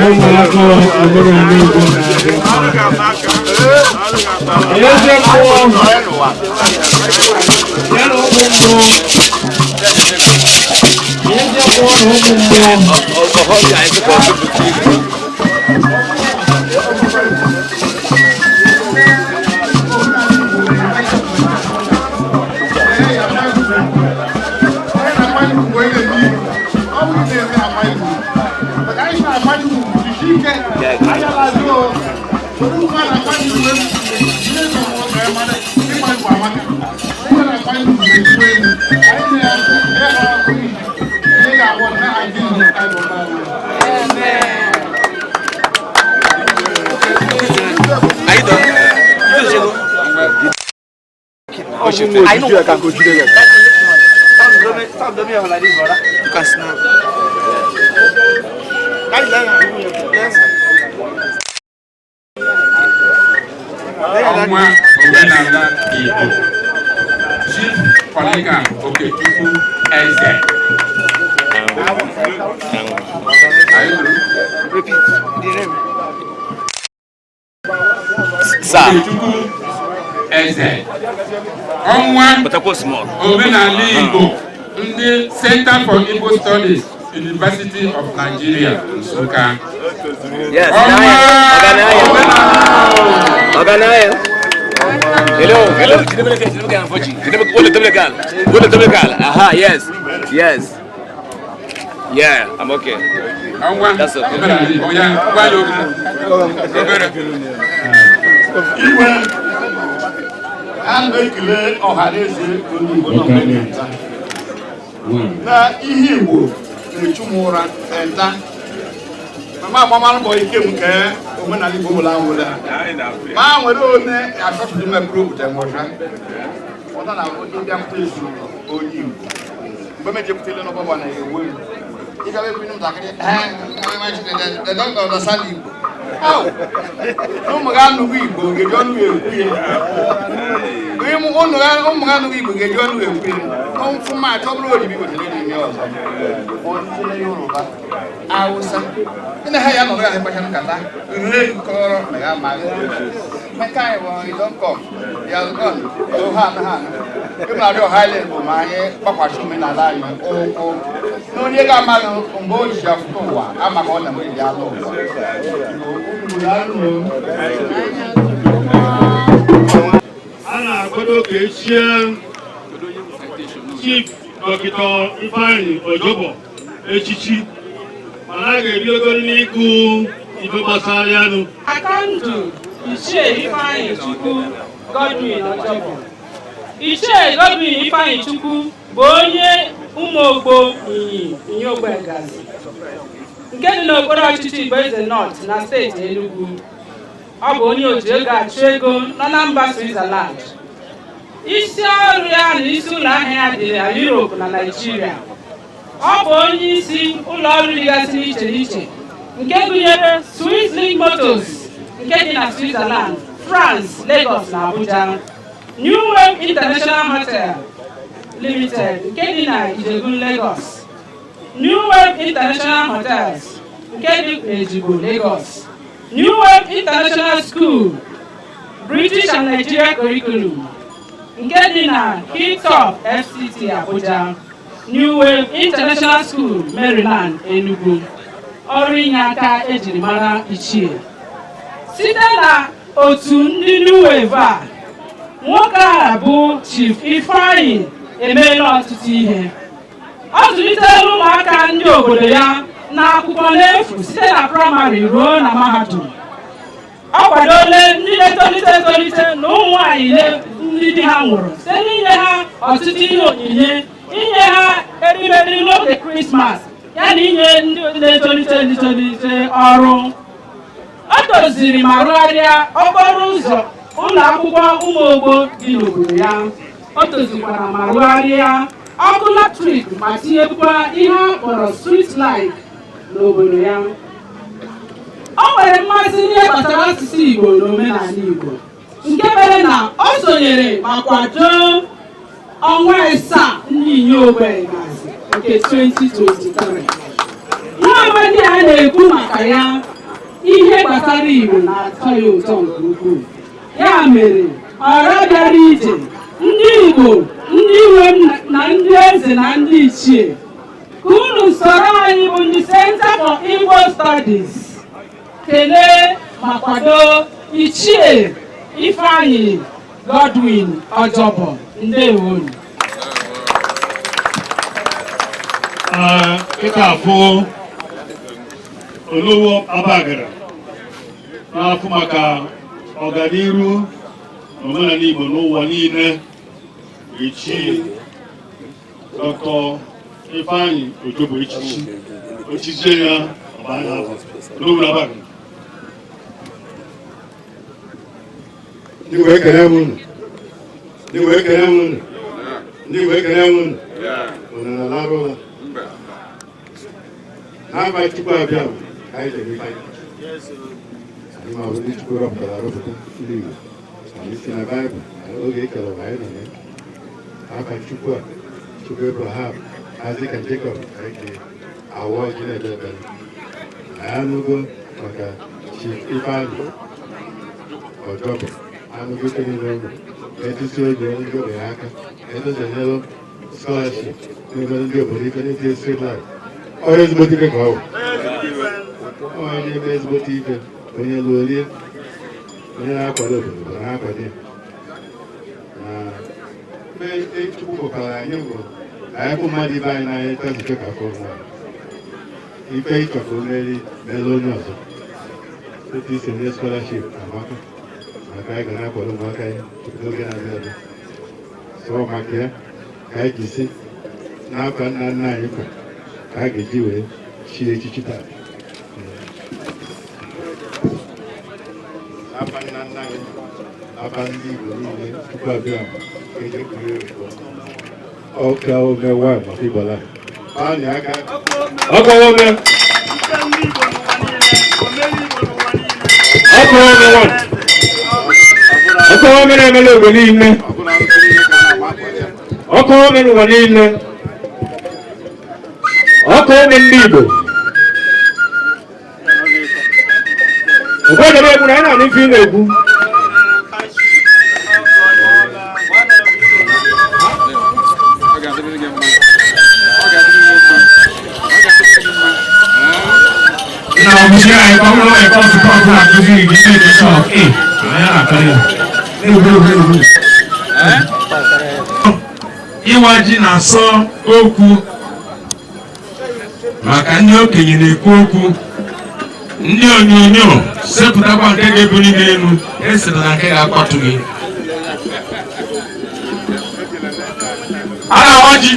Ụmụaka omenala Igbo na-adị mma. Eze mmụọ ya na ụmụ mmụọ, eze mmụọ na ụmụ mmụọ. I know. You can snap. Ọnwa omenala Igbo, Chief Polycarp Okechukwu Eze. Anyị nụrụ? Repeat the name. Okechukwu Eze. Ọnwa omenala Igbo ndị Center for Igbo Studies, University of Nigeria, Nsukka. Yes. Ọnwa Ọganaya. Hello, hello. Jidebele foji. Jidebele, wole tebele gal. Wole tebele gal. Aha, yes. Yes. Yeah, I'm okay. Ọnwa That's okay. omenala Igbo ya gwa ya okwu obere. Igwe, a na-ekele ọha na eze onye Igbo nọ nta na ihe Igbo na-echu m ụra nta mama agbamara mbọ ike m ka omenala Igbo bụla nwụla ma nwere one achọtụrụ mepụrụ obodo nwụcha ụta na onye bịa mkpụta ezu onye Igbo mgbe m ejepụtala n'ọgbagba na ewe m ịgawa ekwu ntakịrị, they don't understand Igbo. How? Ụmụ ga anụghị Igbo ga-eji ọnụ ekwu ya. Ụmụ ga anụghị Igbo ga-eji ọnụ ekwu ya. Ọmfụma achọ bụrụ odibo Igbo tele n'ime ọzọ. Ọdịnihu Yoruba, Hausa. Ndị na ha ya nọrọ ya ekpacha nkata, nre kọrọ na ya amaghị. Nke anyị bụ you don come, you have gone, ha na ha. Ịmụ na-arịọ ọha ile bụ ma anyị gbakwasị omenala anyị ụkwụ. Na onye ga-amaghị mgbe o ji afụta ụwa, amaghị ọ na mgbe ji alụ ụwa. A na-akwado ka echie Chief Dọkịta Ifeanyi Ojobo echichi, mana a ga-ebidogoro n'ịgụ ife gbasara ya nụ. Akandụ Ichie Ifeanyi Chukwu Godwin Ojobo. Ichie Godwin Ifeanyi Chukwu bụ onye Ụmụogbo Inyi Inyogbegasi nke dị n'okpuru ọchịchị Igboeze North na steeti Enugu. Ọ bụ onye oji ego achụ ego nọ na mba Switzerland. Isi ọrụ ya na isi ụlọ ahịa ya dị na Europe na Nigeria. Ọ bụ onye isi ụlọ ọrụ dịgasị n'iche n'iche nke gụnyere Swiss Link Motors nke dị na Switzerland, France, Lagos na Abuja, New Wave International Hotel Limited nke dị na Ijegun, Lagos, New Wave International Hotels nke dị n'Ejigbo, Lagos, New Wave International School, British and Nigeria Curriculum nke dị na Hilltop, FCT, Abuja, New Wave International School, Maryland, Enugu. Ọrụ inye aka ejiri mara Ichie. Site na otu ndị New Wave a, nwoke a bụ Chief Ifeanyi emeela ọtụtụ ihe. Ọ zụlitela ụmụaka ndị obodo ya n'akwụkwọ n'efu site na praịmarị ruo na mahadum. Ọ kwadola ndị na-etolite etolite na ụmụ nwanyị ndị di ha nwụrụ site n'inye ha ọtụtụ ihe onyinye, inye ha erimeri n'oge Krismas, ya na inye ndị na-etolite etolite ọrụ. O doziri ma rụgharịa okporo ụzọ ụlọ akwụkwọ ụmụ ogbo dị n'obodo ya. O dozikwara ma rụgharịa ọkụ latrik ma tinyekwa ihe a kpọrọ street light n'obodo ya. O nwere mmasị n'ihe gbasara asụsụ Igbo na omenala Igbo, nke mere na o sonyere ma kwado ọnwa asaa ndị Inye Ogbenyegazi nke 2023. Nwa amadi a na-ekwu maka ya, ihe gbasara Igbo na-atọ ya ụtọ nke ukwuu. Ya mere, ọra bịara ije, ndị Igbo, ndị nwe m na ndị eze na ndị ichie, ka unu soro anyị bụ ndị Center for Igbo Studies kelee ma kwado Ichie Ifeanyi Godwin Ojobo. Ndewonu. Kịta afụ Olowo Abagana na-afụ maka ọganiru na omenala Igbo n'ụwa niile, echi Dr. Ifeanyi Ojobo echichi ochiche ya ọbanya afọ Olowo Abagana. Ndị Igbo, ekele m unu. Ndị Igbo, ekele m unu. Ndị Igbo, ekele m unu. Unu na-alarụ ụla n'afa Chukwu abịa ka anyị jere ife anyị ma ọ bụ ndị Chukwu rọpụtara arọpụta, ndị Igbo. Anyị si na Baịbụl na oge e kere ụwa anyị nọ na ya. Afa Chukwu a, Chukwu Abraham, Isaac and Jacob, ka anyị ga-awa ọjị na-ekpe ekpere. Anyị anụgo maka Chief Ifeanyi Ojobo, anụgo ife niile ụlọ etiti oge ndị ogbenye aka etozenyelu scholarship na-emere ndị obodo ife na-eti street light. Onye ezigbote ife ka ọ bụ onye na-eme ezigbote ife, onye lụọ rie, onye na-akwado obodo bụ na-akwado ya. Na mgbe Chukwu kpọkọrọ anyị bụ ka anyị bụ mmadụ ibe anyị n'anya, etu ka afọ onwe anyị. Ife ịchọ ka o meri mere onye ọzọ, otu isi enye scholarship amaka, maka anyị ga na-akwado ụmụaka anyị n'oge na-abịa abịa. Sọ maka ya ka anyị ji si n'afọ nna nna anyị kwa ka a ga-eji wee chie echichi taa. N'afa nna nna anyị, afa ndị Igbo niile, Chukwu abịa ka eji ekpughe ọka ome nwa maka Igbola anyị aka. Ọka ome. Ọka ome one. Ọka ome na-emele ogbe niile. Ọka ome n'ụwa niile. Ọka ome ndị Igbo. Ụfọdụ egwu na anyị na-anụ ife ị na-ekwu. Ọ ga-adịrị gị mma. Ọ ga-adịrị gị mma. Ọ ga-adịrị gị mma. Na ọbụchi anyị ka ọ bụrụ na kọọsụ kọọsụ na-akụziri gị na-eke shọp e anyị na-akarị ya na-egwu egwu egwu. Ịwa ji na-asọ okwu maka ndị okenye na-ekwu okwu, ndị onyonyo sepụtakwa nke ga-ebuli gị elu, esere na nke ga-akwatu gị. A na-awa ji,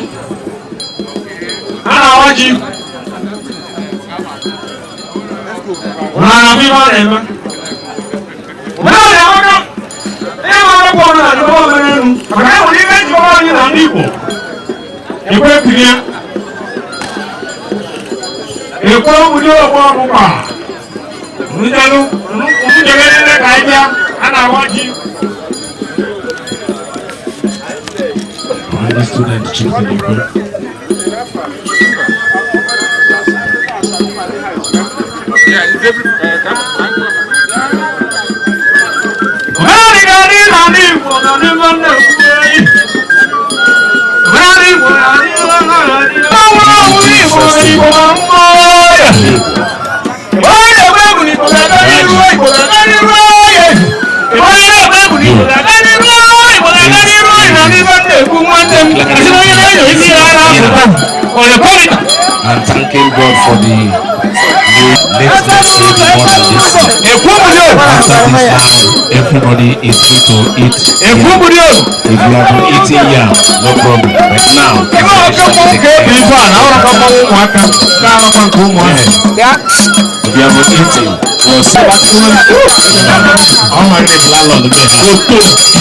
a na-awa ji na-abụ ihe ọ na-eme. na-eme omenelu maka e nwere ibe njikọba anyị na ndị Igbo ekwe kirie ekwe ụdị ọgbọ ọgbụgba njelụ njebe niile ka anyị bịa a na-awa ji. All the students choose the Igbo. Omenala ga-adị n'ala Igbo na n'ime nne-ekwu enyi. Omenala Igbo ga-adị n'ala Igbo. Ọnwụ Igbo Igbo ma mmụọ ya. Onye na-egbu egwu n'Igbo ga-aga n'iru, Igbo ga-aga n'iru ya. Onye na-egbu egwu n'Igbo ga-aga n'iru, Igbo ga-aga n'iru ya na n'ime nne-ekwu nwanne m. Asị na onye na-enyo isi ya na-apụta. Onye kweri. And thanking God for the new let them say more than this. After this now, everybody is free to eat yam. If you have been eating yam, no problem. But now, everybody start to take care. Yes. If you have been eating, well, so all my name landlord me.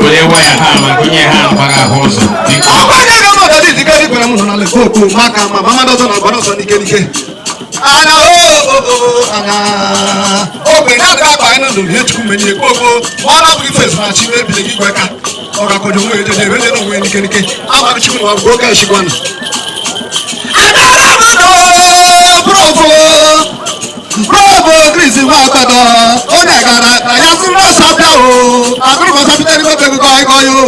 Onye waya ha ma onye ha agbaghị ahụ ụzọ biko. Ọgbanye ga mmadụ dị zikari gwara m nọ n'ala okwu maka ma mama dọzọ na ọgbara ọsọ n'ike n'ike. Ana o o o ana ogbe na adịghị akpa anyị nụrụ ihe chukwu menye ekwu okwu ma ọ na-abụghị fes na chi ebile gị gwe ka ọ ga-akọjọ onwe ejeje ebe na onwe n'ike n'ike amaghị chukwu na ọgwụ oge eshikwana. Adara m nọ brọvo brọvo Chris nwa agbado onye gara na ya sịrị ọsọ bịa o agụrụ ọsọ bịa n'ime ebe gọ ịgọ ya o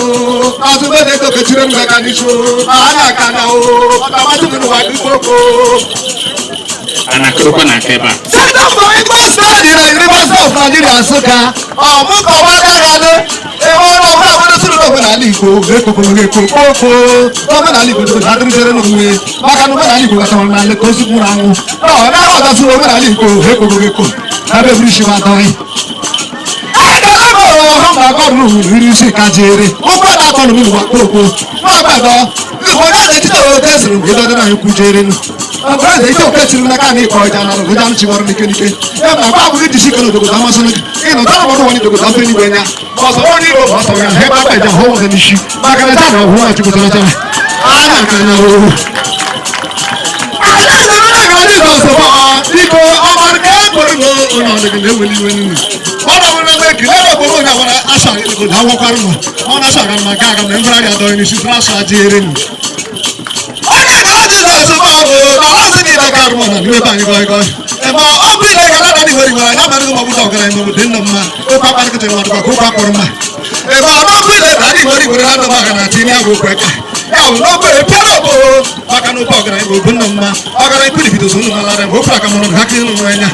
azụ ebe na-eto kechiri m ga n'isu anya ka na o ọtamasị m n'ụwa gị koko. A na-akụrụkwa na aka ebe a. Center for Igbo Study na University of Nigeria Nsụka ọmụkọwadaghalụ ebe ọrụ ọbụla obodo sịrị n'omenala Igbo ekpokoro ekpokoko n'omenala Igbo dịgo adịrịzere n'onwe maka na omenala Igbo gachara n'ala ka ozu nwụrụ anwụ na ọ naghị ọzasị omenala Igbo ekpokoro eko na ebe eburu isi adọghị iri isi ka jere ụkwụ na-atọ n'ụwa kpokpo n'ọgbadọ Igbo na-etiti oke sịrị mgbe ịdọdị na ikwu jere nụ ọbụrụ ike oke tiri n'aka na ịkọ ọja na ọgụja m chiwara n'ike n'ike ya na agba abụghị iji sikere odogodo amasị gị ịnọ dara ọrụ nwanyị dogodo afọ eluigwe nya ọsọ onye Igbo bụ ọsọ ya ha ebe akpa eji ahụ ụzọ n'isi maka na taa na ọhụụ na chukwu chara chara anya ka na ohu biko ọmara ka e kwere na onye ọdịgị na-eweli iwe nnu ọ nọbụrụ na ekele ebe obodo onye agbara asha obodo awọkwara nọ ọ na-asha aga maka aga ma mfere adọghị n'isi fere asha jere nnu onye gara Jizọs bụ ọbụ na ọzọ gị na ka arụmọ na n'ime anyị gọị gọị ebe ọ bụ ile gara na ndị nwere anya mara gị maọbụ ọgaranya maọbụ dị nna mma okwu akparịkọtara mmadụ ka okwu akpọrọ mma ebe ọ n'okwu ile na ndị nwere igwere na ndụ maka na tinye agwa okwu eka ya bụ n'okwu epiara ọbụ maka na okwu ọgaranya bụ okwu nna mma ọgaranya kwuru bido so nnụ malara ma okwu aka mụrụ ha kiri nụ anya.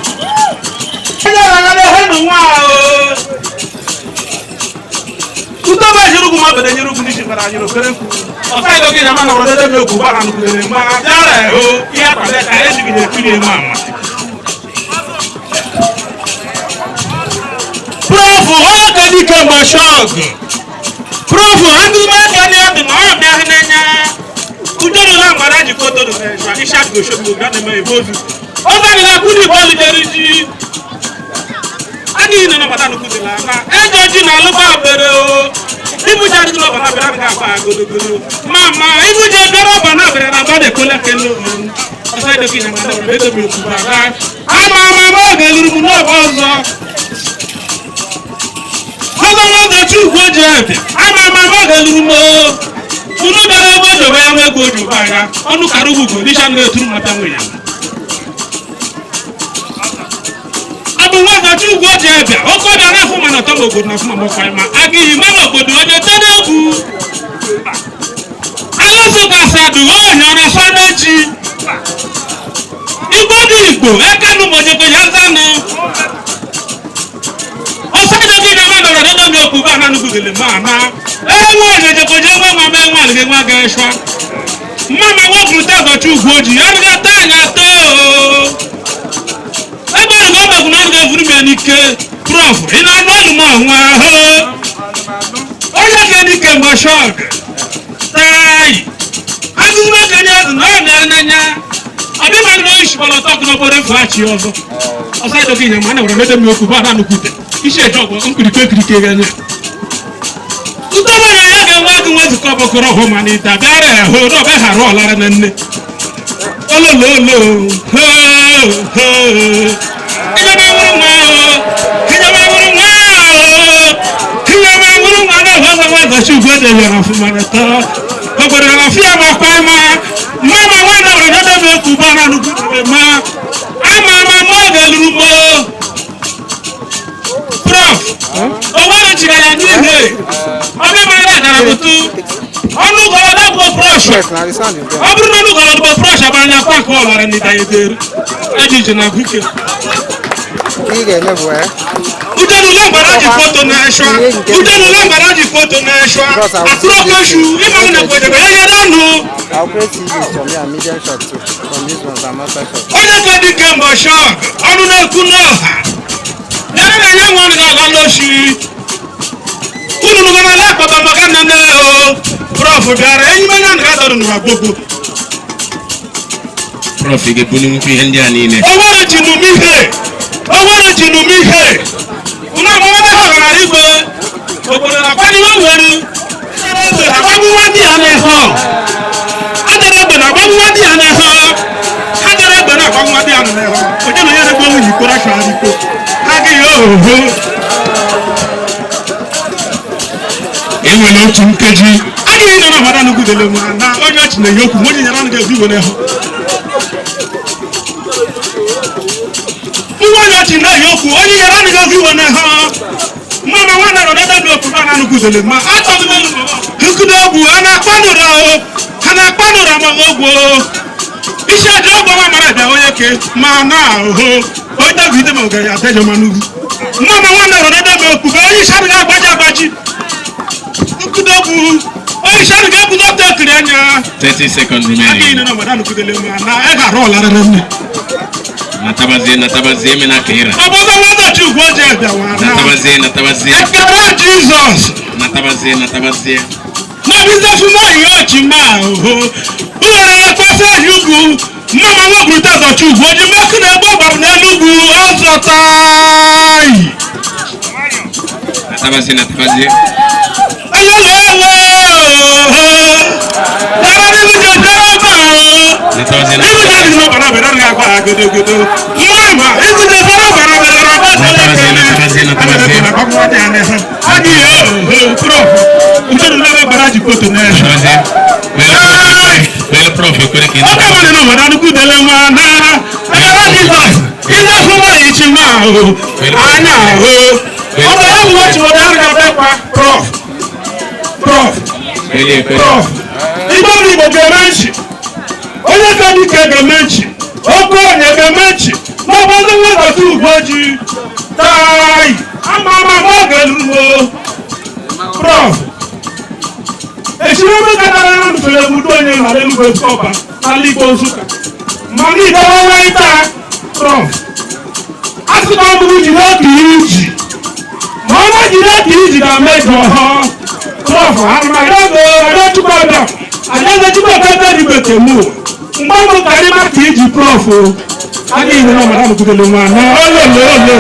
Utoma jirugu ma bede jirugu ni shibara jiru kere ku. Ọ̀sá ìdókè ìjàmbá náà wọ́n tẹ́tẹ́ mi ò kú bá kanu kúrẹ́ ma yára ẹ̀ o kí á pàṣẹ ká ẹ̀ ṣìkìlẹ̀ kúrẹ́ ma ma. Prọfù ọ̀kẹ́ ní kẹ́mbà ṣọ́ọ̀gù. Prọfù andúmọ̀ ní ọdún náà ọ̀bẹ ahínẹ́nyá. Ujọ́rò náà mara jìkọ́ tó dùn ẹ̀ṣọ́ iṣẹ́ àgbò ṣòkò gánà mẹ́ ìbòzù. Ọ̀sán ìlà kúrì bọ́ọ̀lù jẹ́rìí jí. Adịghị nọ n'ọbata nnukwu dị n'aka. Ejọ ji na alụba obere o. Ibuje adịghị n'ọbata bịara adịghị akpa godogodo. Ma ma ibuje bịara ọba na abịara na abada ekole kele o. Ọsọ edoghị na mmadụ ọbụla edobi okwu aka. Ama ama ama oge luru m n'ọba ọzọ. Ọzọ nwa oge Chukwu ji ebe. Ama ama ama oge luru m o. Unu bịara ebe ojobe ya nwa ego ojobe anya. Ọnụ kara ugwu n'isha na-eturu m apịa nwe ya. Abụ nwa Chukwu ji ebe. Oke ọbịa na-afụ ma na ọtọ obodo na afụ ma mọkwa ma. Agịghị ma na obodo onye tene egwu. Alụsụ gasị adụ onye ọ na-asọ n'echi. Igbo dị Igbo ekanu mojoko ya zanụ. Ọsọ gị na nọrọ n'ebe mi okwu ba na nnukwu gele ma na. Enwe onyejoko je nwe ma mee nwa alịghị nwa ga-eshwa. Mama nwa tazọ Chukwu oji ya rịga taa anya too. Ebe ọrụ gọọmenti na ọrụ ga-evuru m ya n'ike. Prọf, ị na-anụ olu m ọnwa ahụ. ọshọg tai azụzụ okenye azụ na ọ na n'anya ọdịma na oyi shibọlọ tọkụ n'okporo efu achị ọzọ ọsọ ịdọka ihe ma a na-were mede mmiri okwu bụ ana nukwute isi eje ọgwụ mkpirikpe ekirike gị anya ntọbara ya ga-enwe agụ nwe nzukọ bọkọrọ hụ ma na ite abịara ya hụ na ọbịa ghara ọlara na nne olololo ho ho ịnyebe nwụrụ nwa ịnyebe nwụrụ nwa ịnyebe nwụrụ nwa na ọzọ nwa nzachi ugwu edebere ọfụma na tọọ obodo na fia ma kwa ma mama nwa na were dede m ekwu ba na nnukwu ma ama ama ma ọ ga-eluru mo prof o nwere chigara n'ihe ọbịa mara na agara bụtụ ọnụ gọrọ na bụ prọsh ọ bụrụ na ọnụ gọrọ bụ prọsh agbara ya kwa nke ọlara na ịdanyedere ejiji na agụike udenule gbara ji foto na-eshwa udenule gbara ji foto na-eshwa akụrụkoshu ịmanụ na kwedebe ya yere ọnụ onye ka dị kemgbe shọk ọnụ na-ekwu n'ọha yara na ya nwa ọnụ ga-aga n'oshi unu nụgara ala akpaba maka nne nne o prọf bịara enyi m anya nga dọrọ n'ụwa gbogbo Prof, ị ga-ebuninwukwu ihe ndị a niile. owere jinumihe owere jinumihe unu amamada ha ghara igwe obodo na-akwado were agbagbu nwa di ya n'ihe adara egbe na-agbagbu nwa di ya n'ihe ha dara egbe na-agbagbu nwa di ya n'ihe onye na onye na-egbe nwunye ikoro achọrọ iko ha agaghị ohoho E nwere otu nkeji. Adịghị nọ na mmadụ nugudele nwa na onye ọchị na-enye okwu onye nyere anụ ga-ezu igwe n'ihu nwa onye ọchị na-enye okwu onye nyere anụ ga-ezu igwe n'ihu mama nwa na rọdada dị okwu na anụgudele ma atọgide nkudo ogwu ha na-akpanụra o ha na-akpanụra ma ogwu isi aja ọgwụ nwa mara bịa onye ke ma na ahụ onye dagide ma ọ gaghị adajọ ma n'ugwu mama nwa na rọdada dị okwu bụ onye isi adịghị agbaji agbaji nkudo ogwu onye isi adịghị ebudo ọtọ ekiri anya 30 seconds adịghị remaining. nọ na mmadụ anụgudele ma na ị ga-arụ ọlarịrị nne Natabazie, natabazie, emena ka ịra. ọbọdọ nwadachi ugwu ojii bịawa na Natabazie, natabazie. ekele Jizọs Natabazie, natabazie. n'ọbịza fúnmọ́ ìyá ọ̀chì máa hó nwere ekwesị ehi ugwu mama nwa ọzọchi ugwu onye mekụ na-egbe ọgbara n'enugwu ọzọtai Natabazie, natabazie. eleleele yàrá nínú jẹ jẹrọ bá Natabazie, o ibùdó ní ọ̀bàrà bẹ̀rẹ̀ rẹ̀ àgbà gidigido mama ibùdó sọ̀rọ̀ ọ̀bàrà bẹ̀rẹ̀ rẹ̀ àgbà Natabazie, natabazie, natabazie. Natabazie. Wele prof ekwere ka ị Ọkà mmadụ na obodo nnukwu dele nwa na agara Jizọs ihe fụwa ichi ma ahụ anya ahụ ọ bụ ya bụ otu obodo ahụ ga-abịakwa prof prof Wele ekwere. prof igbe ọrụ Igbo ga-eme nchi onye ka dike ga-eme nchi oke onye ga-eme nchi n'ọbọdụ nwezata ugbo ji tai ama ama ma ọ ga-eruo prof eshirebe katara na nufere egbudo onye ghara enugwu ọba n'ala Igbo Nsụka mana idewewe taa prof asịkwa ọbụrụ jiri otu iji ma ọ na jiri otu iji na mejọ ha prof arụmago adachukwu adachukwu ọbịa mụ mgbe ọ bụ karị maka iji prof adịghị na ọmara nụgidere nwa na olololo.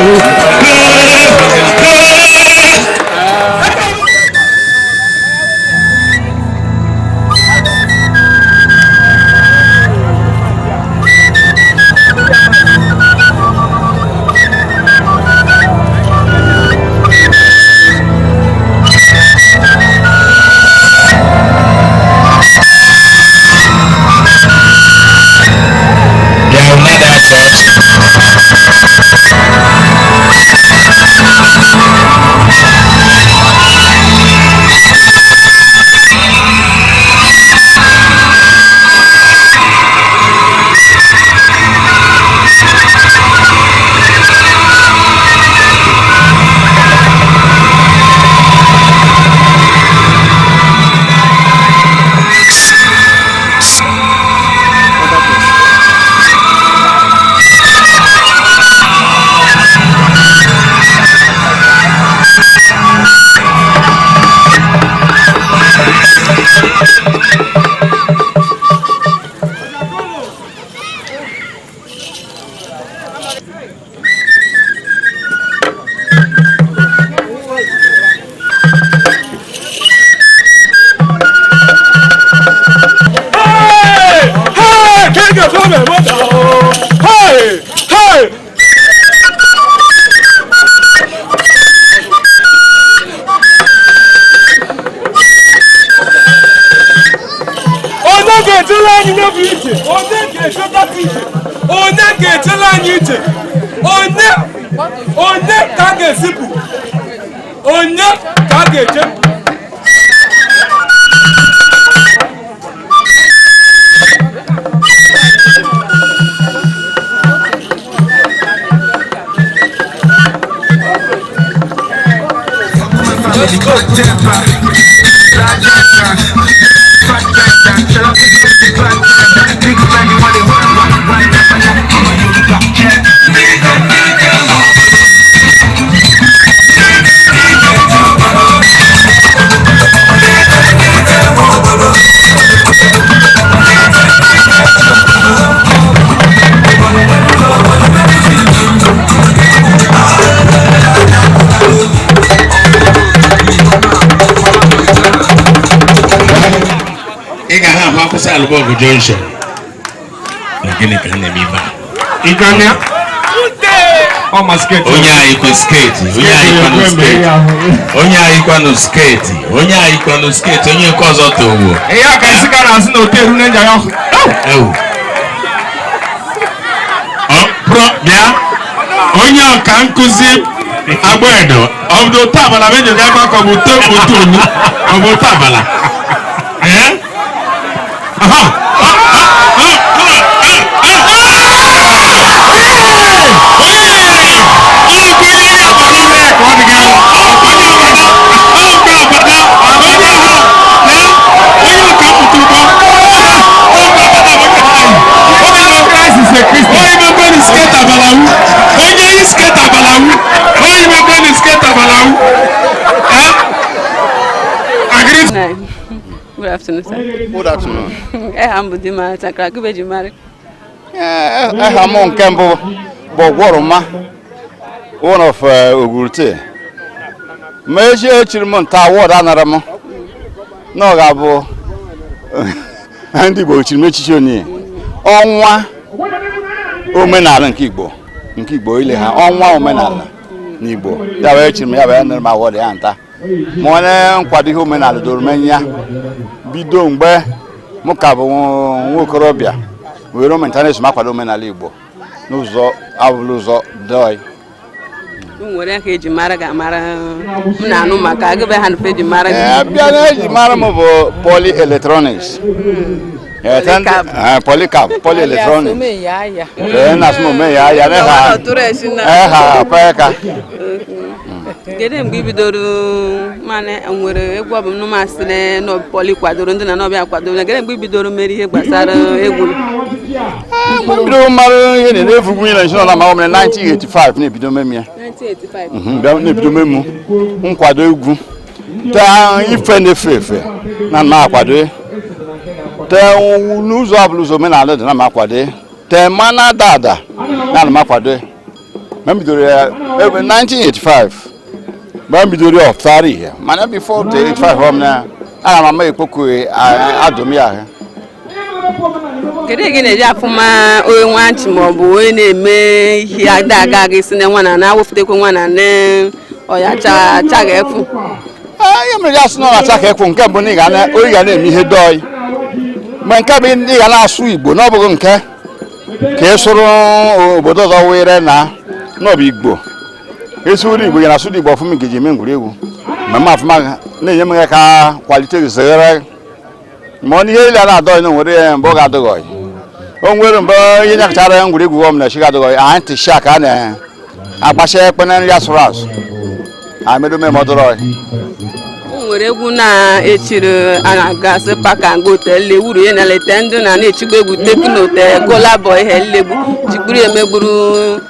They will not accept. ga-ejela anyị ya bụ ije? Onye ga-ejeta bụ ije? Onye ga-ejela anyị ije? Onye, onye ka a ga-ezipụ? Onye ka a ga-eje? Ị ga ha ahụ akwụsị Alụbọgụ Junction. Na gịnị ka a na-eme ibe a? Onye anyị kwe skeeti, onye anyị kwanụ skeeti, onye anyị kwanụ skeeti, onye anyị kwanụ skeeti, onye nke ọzọ towo. Ihe a ka isi ka na-asị na oteru na nja ya ọkụ. Ewu. Ọ pro bịa onye ọka nkụzi Agbedo ọ bụ otu abala bụ eji ebe ka ọ bụ otu otu onu ọ bụ otu abala. Ee? Aha! Onye yi sket abalawu, onye mekwe sket abalawu. Good afternoon, sir. Good afternoon. Eha m bụ Dima Chakra Kubeji Mari. Aha m nke mbụ bụ Ogworoma, one of Ogurute. Ma echi echiri m nta award anara m na ọ ga-abụ ndị Igbo chiri m echichi onye ọnwa omenala nke Igbo, nke Igbo ile ha ọnwa omenala n'Igbo, ya wee chiri m ya wee nara m award ya nta. Ma onye nkwado ihe omenala doro m anya bido mgbe m ka bụ nwa okorobịa were omentanesi m akwado omenala Igbo n'ụzọ abụla ụzọ dọị. Nwere ka eji mara gị amara m na-anụ maka agụbe ha nfe eji mara gị. Abịa na eji mara m bụ poly electronics. Polycab, poly electronics. Ee, na asị m ome ya ya na ha. Ha peka. Kedu mgbe i bidoro mana nwere egwu ọ bụ m masịrị na pọli kwadoro ndị na n'ọbịa kwadoro? Kedu mgbe i bidoro mere ihe gbasara egwu? Mgbe m bidoro mara ihe na-efu nwunye na nsinọ na ma mere 1985 na-ebido memi ya. 1985. Bịa na-ebido memu nkwado egwu taa ife na-efe efe na m akwado tee n'ụzọ ọbụla ụzọ omenala dị na m akwado tee mana ada ada na m akwado. Ma m bidoro ya ebe 1985, mgbe m bidoro ya ọpụtara ihe, mana before the 85 ọ m na ana m ama ekpoku adụm ya ahụ. Kedu ihe gị na-eji afụma onye nwachi ma ọ bụ onye na-eme ihe ada aga aga isi na nwa na na-awụfutekwa nwa na nne ọya cha cha ga-efu? Ihe mere ya asị na ọ na-acha ka ekwu nke mbụ na onye ga na-eme ihe dọị, mgbe nke bụ ị ga na-asụ Igbo na ọ bụghị nke ka ị sụrụ obodo ọzọ were na n'ọbụ Igbo esuru Igbo ya na asụrụ Igbo ọfụma nke ji eme egwuregwu ma ma afụma na-enye m ka kwalite zere ma ọ na ihe ile na-adọghị na nwere ya mgbe ọ ga-adọghị o nwere mgbe ihe nyakọchara ya ngwuregwu ọ m na chi ga-adọghị anyị ntị ka a na-agbacha ekpe na nri asụrụ asụ anyị medo mee ọdọrọ. O nwere egwu na-echiri a na-agasị paka ngote lewuru ya na lete ndị na na-echigbu egwu tekno te kolabọ ihe nlegbu jigburu emegburu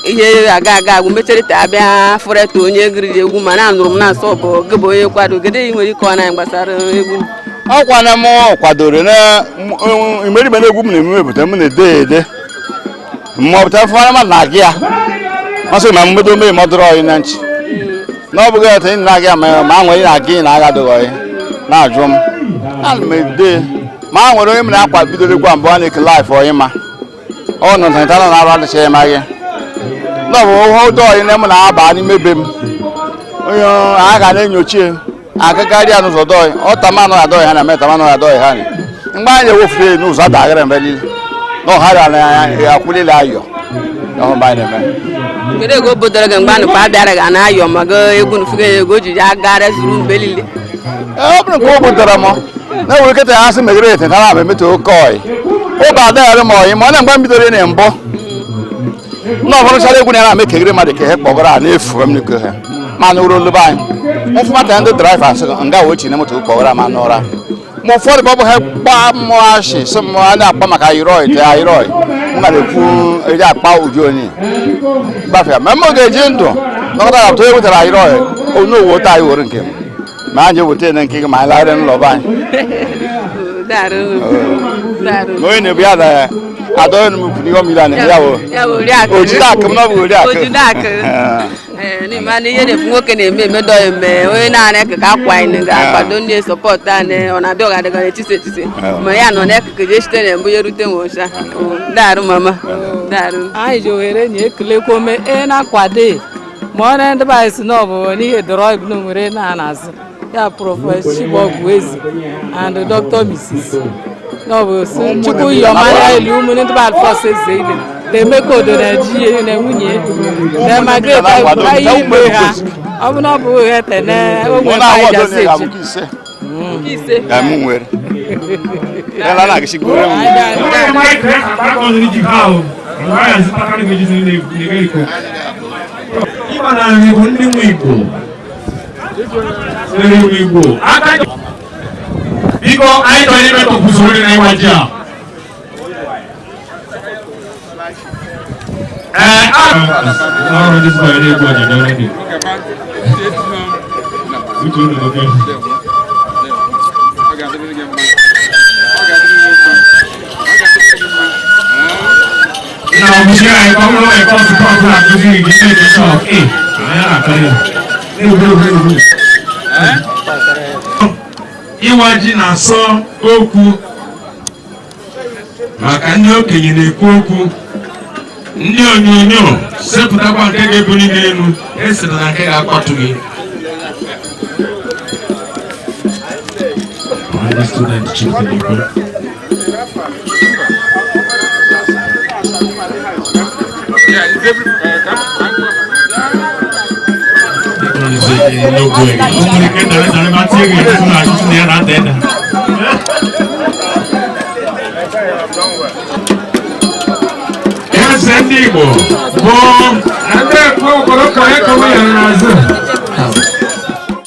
ihe aga aga agwụ mechere te abịa fụreta onye gịrị egwu, mana anụrụ m na-asọ bụ gị bụ onye kwado. Kedu ihe nwere ike ọ na gbasara egwu? Ọkwa na m kwadoro na imerime na egwu m na-eme ebute m na-ede ede ma ọ pụtara fụmara mmadụ na-agị ya masị ma mmedo mee ma ọ dọrọ ọyị na nchi na ọ bụghị otu ị na-agị ya ma a nwere ị na-agị na agha adịghị ọyị na-ajụ m ana m ede ma a nwere onye m na-akwa bidoro egwu a mbụ a na-eke laịf ọyị ma ọ nọ nta nọ na-arụ adịchaghị ma gị na ọ bụ ụdọ ọyị na m na-aba n'ime be m onye a ga na-enyocha agagharị ya n'ụzọ dọị ọ tamanụ adọghị ha na mee tamanụ adọghị ha. Mgbe anyị ewefuru n'ụzọ adaghịrị mgbe niile na ọha na akwụlile ayọ ọhụ mgbe anyị na-eme. Kedu ego obodoro gị mgbe anụkwa abịara gị na ayọ ma go egwu nufugo ego ji ya gara zuru mgbe niile? Ọ bụrụ nke o butere m na-ewere kịta ya asị megere ete tara abụ emetụ oke ọyị ụba adịghịrị m ọyị ma ọ na mgbe m bidoro na mbụ na ọbụrụchara egwu na ya na-eme kegere mmadụ ka ihe kpọgara a na-efu m n'iko ha ma na ụrụ olube anyị mfụmata ndị draịva asị nga wee chi na moto kpọgara ma n'ụra ma ụfọdụ bụ ọ bụ ha kpa mmụọ ashị sị m a na-akpa maka ayịrọị te ayịrọị m gara ekwu eji akpa uju onye gbafịa ma m ga-eji ndụ nọkọta na onye wetara ayịrọị onye owo taa anyị were nke m ma anyị eweta na nke gị ma anyị lagharị n'ụlọ be anyị. Darụ. Na onye na-ebu ya na adọghị m ukwu n'ihe ọmịrị a na-eme ya wụ Ya bụ oriakụ. Ojide akụ m na ọ bụ oriakụ. Ojide akụ. Ee, n'ime anụ ihe na-efu nwoke na-eme emedọ eme onye na-ara ekeke akwa anyị ga-akwado ndị sọpọtụ anyị ọ na-abịa ọ ga-adịga n'etiti etiti ma ya nọ n'ekeke jee site na mbụ ya rute nwụcha. Darụ mama, darụ. Anyị ji ohere nye ekelekwa ome e na-akwado ma ọ na ndị be anyị si na ọ bụ n'ihe dọrọ ibu na nwere na n'azụ ya Prọfesọ Chibọgwụ Eze and Dr. Mrs. na ọ bụ si Chukwu yọmara elu ụmụ ndị be Alfọs Eze ile na-emeka odo na ji na nwunye na Margaret anyị ime ha ọ bụ na ọ bụ ha tene ogwe Mụ na anyị awọdụ jasi onye ga-abụ echi nke ise. Nke ise. Ya mụ nwere. Ya na na-agịsị gburu m. Ịma na nri bụ ndị nwe Igbo. Ndị nwe Igbo. Aka biko anyị chọrọ ime ka usoro dị na ịwa ji a. Ee, a ọrụ ndị sịkwa na-egwu ọja n'ọrụ dị. Uche unu nwoke. Na ọbụchi anyị ka ọ bụrụ na kọọsụ kọọsụ na-akụziri gị na-eke chọọ ee anyị na-akọrọ ya. Na-egwu egwu egwu. Ịwa ji na-asọ okwu maka ndị okenye na-ekwu okwu ndị onyonyo sepụtakwa nke ga-ebuli gị elu esiri na nke ga-akwatu gị. Ndị student chief na-ekwu. Eze ndị Igbo bụ ndị